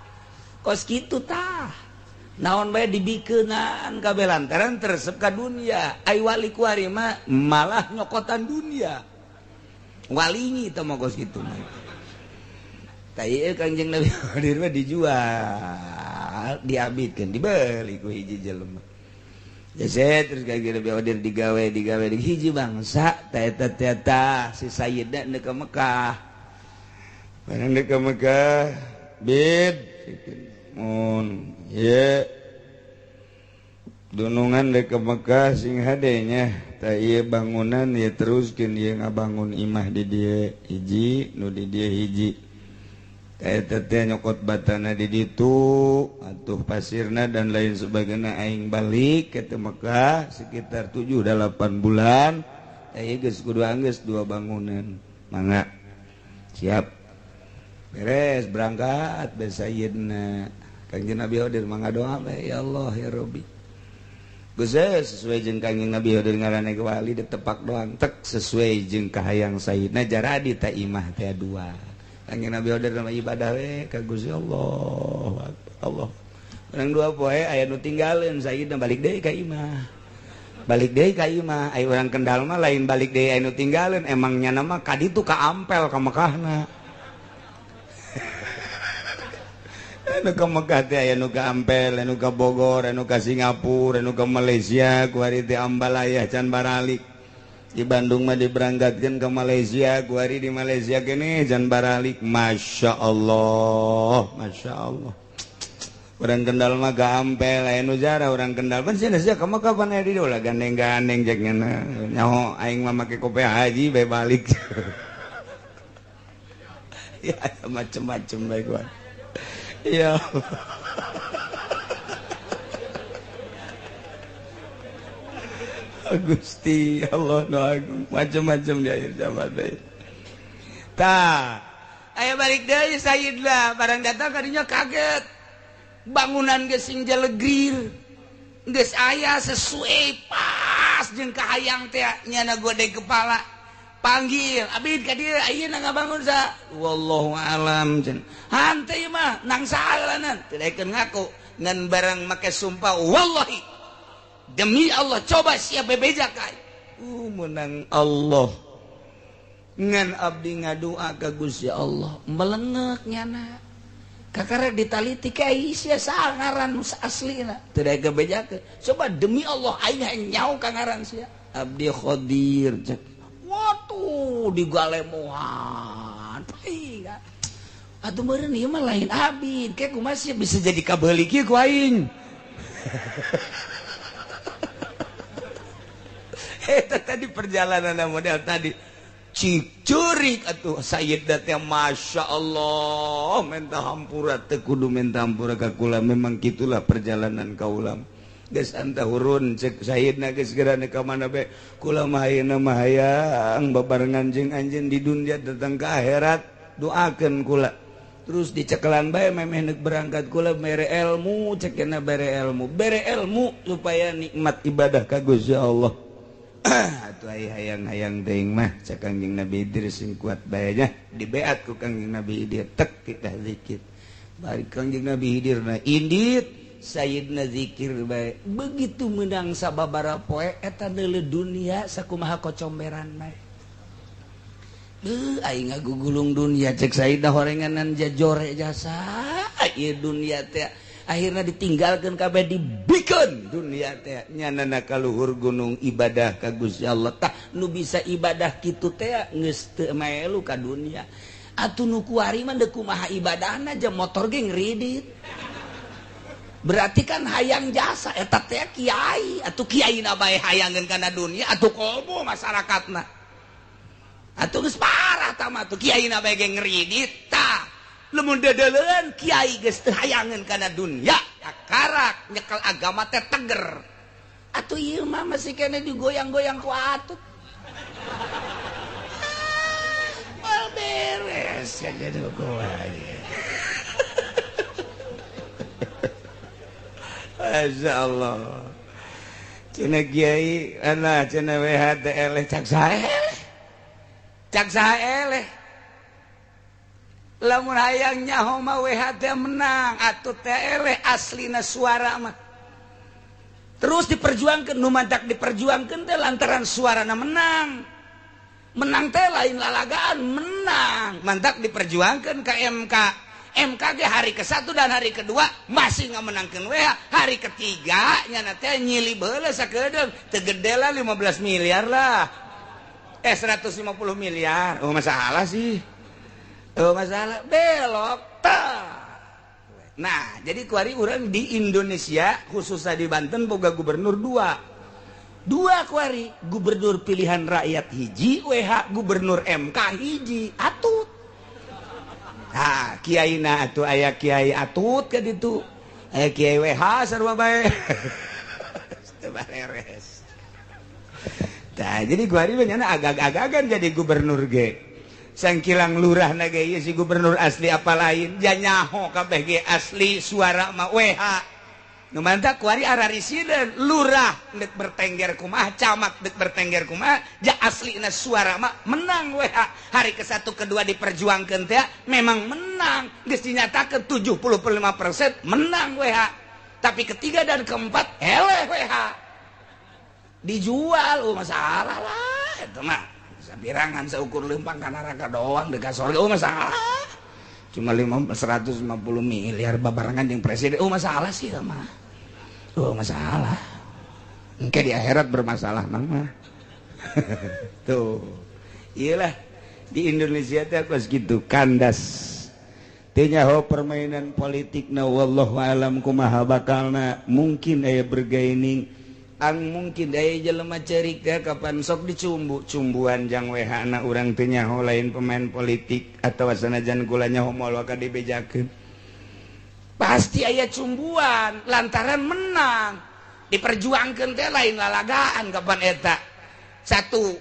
Kos kitu tah. Naon bae dibikeunan kabeh lantaran teresep ka dunia. Ai wali kuari mah malah nyokotan dunia. Walingi teh mah kos kitu mah. Tah ieu Kangjeng Nabi Khadir mah dijual, diabidkeun, dibeli ku hiji jelema. Jese terus kayak gini order digawe di hiji bangsa ta eta si sayyidna deuk ka Mekah. Barang deuk ka Mekah, bid Mun ye dunungan dek ke Mekah sing hadenya tah ieu bangunan ye teruskeun ieu ngabangun imah di dieu hiji nu di dieu hiji. Eta teh nyokot batana di ditu atuh pasirna dan lain sebagainya aing balik ke Mekah sekitar 7-8 bulan ieu geus kudu anggeus dua bangunan mangga siap beres berangkat be sayyidna Kangjeng Nabi Khidir mangga doa bae ya Allah ya Rabbi geus sesuai jeung Kangjeng Nabi Khidir ngaranna ge wali ditepak doang tek sesuai jeung kahayang sayyidna jaradi ta imah teh dua. Kangjeng Nabi Khidir nama ibadah we ka Gusti Allah. Allah. Urang dua poe aya nu tinggaleun sayyidna balik deui ka imah. Balik deui ka imah, aya urang Kendal mah lain balik deui aya nu tinggaleun, emang nyana mah ka ditu ka Ampel ka Mekahna. Anu ka Mekah teh aya nu ka Ampel, anu ka Bogor, anu ka Singapura, anu ka Malaysia, ku ari teh Ambalaya can baralik. Di Bandung mah diberangkatkan ke Malaysia, kuari di Malaysia kene jan baralik. Masya Allah, Masya Allah. Orang Kendal mah ka Ampel, aya nu jarah orang Kendal. Pan sia sia ka Mekah pan aya di dieu lah gandeng-gandeng jeung nyaho aing mah make kope haji bae balik. Ya macem-macem bae gua. Ya. Gusti Allah nu agung macam-macam di akhir zaman teh. Tah, aya balik deui sayyidna barang datang kadinya kaget. Bangunan geus sing jelegir. Geus aya sesuai pas jeung kahayang teh nyana gode kepala. Panggil abid ka dieu ayeuna ngabangun sa. Wallahu alam cenah. Hanteu ieu mah nang saalanan teu daekeun ngaku ngan barang make sumpah wallahi. Demi Allah coba siap bebeja kai. Menang Allah. Ngan abdi ngadua ka Gusti Allah, melengek nyana. Kakara ditaliti ka sia sangaran nu aslina, teu daek bebejakeun. Coba demi Allah aing nyaho ka ngaran sia. Abdi Khidir cek. Waduh digalemohan. Atuh meureun ieu mah lain abid, ke kumaha sia bisa jadi kabeuli kieu ku aing. Eta tadi perjalanan model tadi cicurik atuh sayyidna teh Masya Allah minta hampura teu kudu minta hampura ka kula memang kitulah perjalanan kaula geus anta hurun cek sayyidna geus geura ka mana bae kula mah ayeuna mah hayang babarengan jeung anjeun di dunia datang ke akhirat doakeun kula terus dicekelan bae memeh neuk berangkat kula mere ilmu cekena bere ilmu supaya nikmat ibadah ka Gusti Allah. Atuh ai hayang-hayang teuing mah cek Kangjeng Nabi Idris sing kuat bae nya dibeat ku Kangjeng Nabi Idris tek kita zikir bari Kangjeng Nabi Idris na indit sayyidna zikir bae begitu menang sababaraha poe eta deuleu dunia sakumaha kocomberan bae beuh aing ngagugulung dunia cek sayyidna horenganan jajore jasa ieu dunia teh akhirnya ditinggalkan kabeh dibikeun dunia teh nyanana ka luhur gunung ibadah ka Gusti Allah tah nu bisa ibadah kitu teh geus teu maelu ka dunia atuh nu kuari mah deuk kumaha ibadahna jeung motor ge ngridit berarti kan hayang jasa eta teh kiai atuh kiaina bae hayangeun kana dunia atuh komo masyarakatna atuh geus parah tah mah atuh kiaina bae ge ngridit tah lamun dedeleun kiai geus teu hayangeun kana dunia karak nyekel agama teh teger atuh ieu mah masih kene digoyang-goyang ku atut ah beres ya jadi kumaha. Masya Allah cenah kiai ana cenah WH teh eleh cak saha eleh cak saha eleh lamun hayang nyaho mah WH teh menang atuh teh eleh aslina suara mah terus diperjuangkeun nu mantak diperjuangkeun teh lantaran suarana menang menang teh lain lalagaan menang mantak diperjuangkeun ka MK MKG hari ke-1 dan hari kedua masih ngamenangkeun WH hari ketiga nyana teh nyili baheula sakedeung teu gede lah 15 miliar lah 150 miliar oh masalah sih. Oh masalah belok tah. Nah, jadi kuari urang di Indonesia khususnya di Banten boga gubernur dua. Dua kuari, gubernur pilihan rakyat hiji, WH gubernur MK hiji, atut. Nah, kiaina atuh aya kiai atut ka ditu. Aya kiai WH sarua bae. Teu bareres. Tah, jadi kuari mah agag-agagan jadi gubernur ge. Sangkilang lurah na ge si gubernur asli apa lain ja nyaho kabeh ge asli suara mah WH. Nu mantap kuari ararisiden lurah deuk bertengger kumaha, camat deuk bertengger kumaha, ja aslina suara mah menang WH. Hari ke-1 kedua diperjuangkeun teh memang menang, geus dinyatakeun 75% menang WH. Tapi ketiga dan keempat eleh WH. Dijual, oh masalah lah eta mah. Sabirangan seukur lempang ka neraka doang dekat surga, oh masalah. Cuma 150 miliar babarengan jeung presiden, oh masalah sih mah. Oh masalah. Engke di akhirat bermasalah mah. Tuh. Iyalah di Indonesia teh kos kitu kandas. Teu nyaho permainan politikna wallahu alam kumaha bakalna, mungkin aya bergaining. Ang mungkin aya jelema cerik teh kapan sok dicumbu cumbuan jang WH na urang teu nyaho lain pemain politik atawa sanajan kula nyaho moal waka dibejakeun. Pasti aya cumbuan lantaran menang diperjuangkeun teh lain lalagaan kapan eta. Satu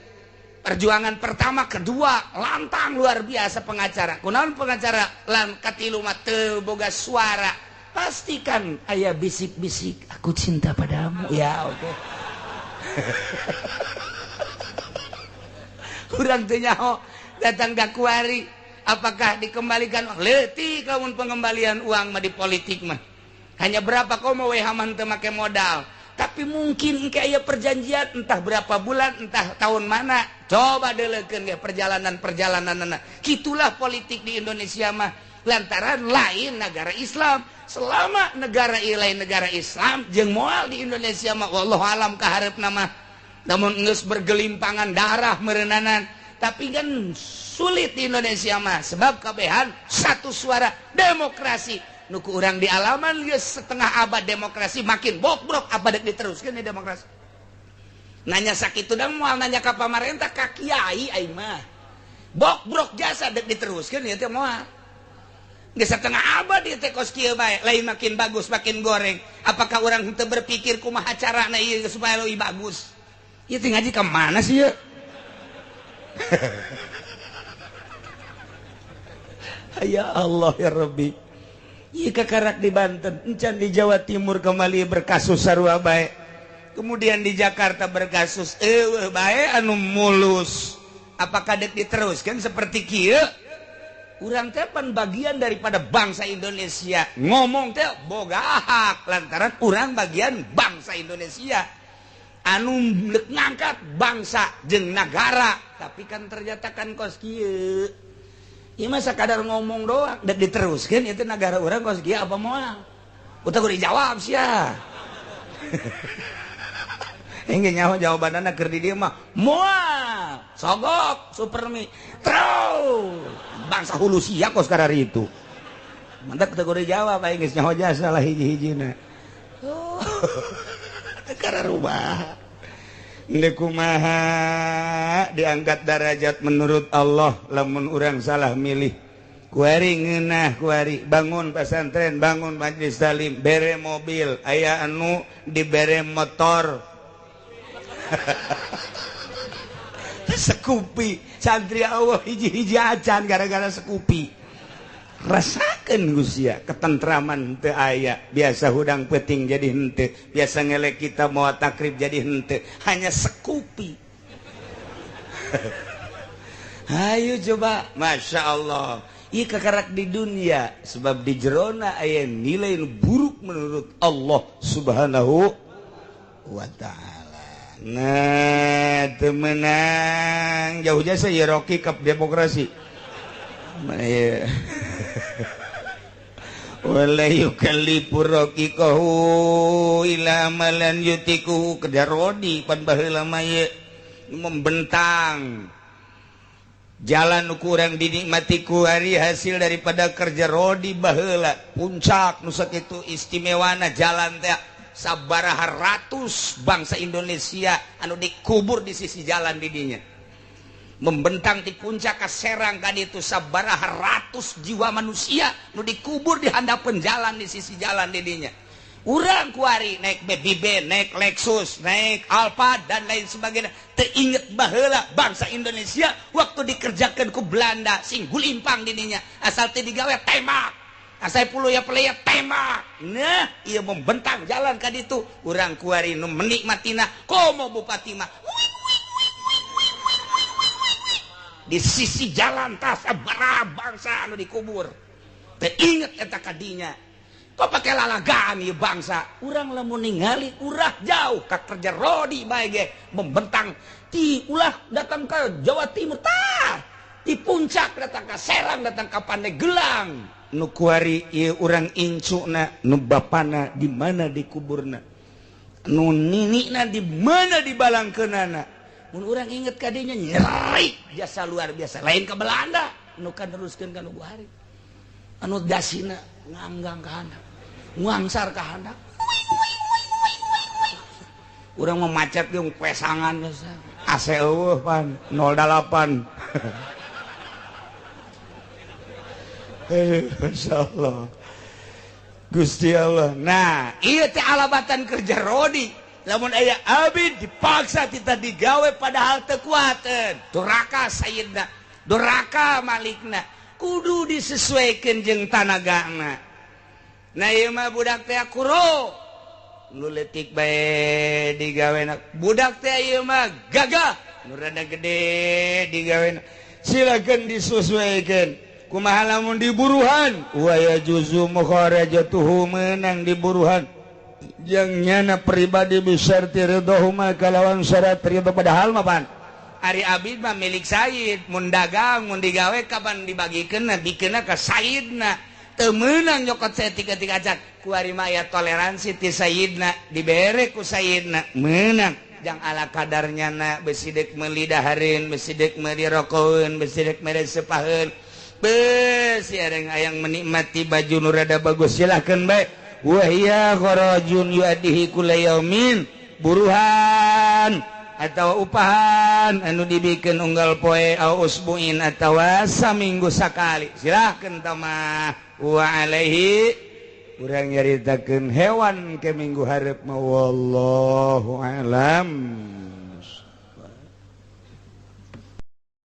perjuangan pertama, kedua lantang luar biasa pengacara. Kunaon pengacara lan katilu mah teu boga suara. Pastikan ayah bisik-bisik aku cinta padamu ya oke. Okay. Urang teu nyaho datang ka kuari apakah dikembalikan uang leutik lamun pengembalian uang mah di politik mah hanya berapa komo WH mah teu make modal, tapi mungkin engke aya perjanjian entah berapa bulan entah tahun mana, coba deuleukeun ge perjalanan-perjalananna. Kitulah politik di Indonesia mah lantaran lain negara Islam. Selama negara lain negara Islam jeung moal di Indonesia mah wallahu alam kaharepna mah. Namun geus bergelimpangan darah meureunanan, tapi kan sulit di Indonesia mah sebab kabehan satu suara demokrasi. Nu ku urang di alaman geus setengah abad demokrasi makin bobrok apa dek diteruskeun di demokrasi. Nanya sakitu dang moal nanya ka pamarentah ka kiai aing mah. Bobrok jasa dek diteruskeun ieu teh moal. Geus setengah abad ieu teh kos kieu bae, lain makin bagus makin goreng. Apakah urang henteu berpikir kumaha carana ieu supaya leuwih bagus? Ieu teh ngaji ka mana sih ieu? Ya Allah ya Rabbi. Ieu kakarak di Banten, encan di Jawa Timur kembali berkasus sarua bae. Kemudian di Jakarta berkasus eueuh bae anu mulus. Apakah dek diteruskan seperti kieu? Urang teh pan bagian daripada bangsa Indonesia. Ngomong teh boga hak lantaran urang bagian bangsa Indonesia. Anu ngangkat bangsa jeung nagara, tapi kan ternyata kan kos kieu. Ieu mah sakadar ngomong doang, dek diteruskeun ieu teh nagara urang kos kieu apa moal? Utak kudu dijawab sia. Engge nyaho jawabanana keur di dieu mah moal, sogok supermi. Terus bangsa hulu sia kos karari itu. Mantak teu kudu jawab aing geus nyaho jasa lah hiji-hijina. Oh. Kararubah. Ndek kumaha diangkat derajat menurut Allah lamun urang salah milih. Kuari ngeunah kuari bangun pesantren, bangun majelis taklim, bere mobil, aya anu dibere motor. Sekupi santri Allah hiji-hiji acan gara-gara sekupi. Rasakeun gusia ketentraman teu aya, biasa hudang peuting jadi henteu, biasa ngelek kita moal takrib jadi henteu, hanya sekupi. Hayu coba, Masya Allah. Ieu kakarak di dunia sebab di jerona aya nilai nu buruk menurut Allah Subhanahu wa ta'ala. Nah, teu meunang jauh jasa ya Rocky kap demokrasi. Wala yukallifu raqiqahu illa ma lan yutiku. Kedarodi pan baheula mah ieu membentang. Jalan kurang dinikmati ku hari hasil daripada kerja rodi baheula puncak nu sakitu istimewana jalan teh sabaraha ratus bangsa Indonesia anu dikubur di sisi jalan didinya membentang di puncak ka Serang ka ditu sabaraha ratus jiwa manusia nu dikubur di handapeun jalan di sisi jalan didinya. Urang kuari naik BB, naik Lexus, naik Alphard dan lain sebagainya. Teinget baheula bangsa Indonesia waktu dikerjakan ku Belanda sing gulimpang didinya asal teu digawe tembak. Asal puluh ya pelaya tembak. Nah, ieu membentang jalan ka ditu. Urang kuari nu menikmatina komo bupati mah di sisi jalan tas sabaraha bangsa anu dikubur. Teinget eta kadinya. Kok pakai lalagaan ieu bangsa? Urang lamun ningali urah jauh ka kerja rodi bae ge membentang ti ulah datang ke Jawa Timur tah di puncak datang ke Serang datang ke Pandeglang nu kuari ieu urang incuna nu bapana di mana dikuburna nu ninina di mana dibalangkeunana mun urang inget ka dinya nyeri jasa luar biasa lain ke Belanda nu kan neruskeun ka nu Buhari anu dasina nganggang ka handap ngangsar ka handap urang mah macet jeung pesangan AC eueuh pan 08. Insyaallah Gusti Allah. Nah ieu teh alabatan kerja rodi lamun aya abid dipaksa kita digawe padahal teu kuateun duraka sayyidna duraka malikna kudu disesuaikan jeung tanagana. Nah ieu mah budak teh kuro nu leutik bae digawena budak teh ieu mah gagah nu rada gede digawena silakan disesuaikan. Kumaha lamun diburuhan wa yajuzu mukharajatuhu menang diburuhan jeung nyana pribadi bisyarti ridhohuma kalawan syarat ridho padahal mah pan ari abid mah milik sayyid mun dagang mun digawe kapan dibagikeunna dikeuna ka sayyidna teu meunang nyokot saeutik-eutik acan ku ari mah aya toleransi ti sayyidna dibere ku sayyidna meunang jang ala kadarnya na besi deuk meuli dahareun besi deuk meuli rokoeun besi deuk mere sepaheun besi areng ayang menikmati baju nu rada bagus silahkan bae. Wa hiya kharajun yuadihi kulla yaumin buruhan atau upahan anu dibikeun unggal poe au usbuin atawa saminggu sakali silahkan tamah. Wa alaihi urang nyaritakeun hewan ke minggu hareup mah wallahu alam.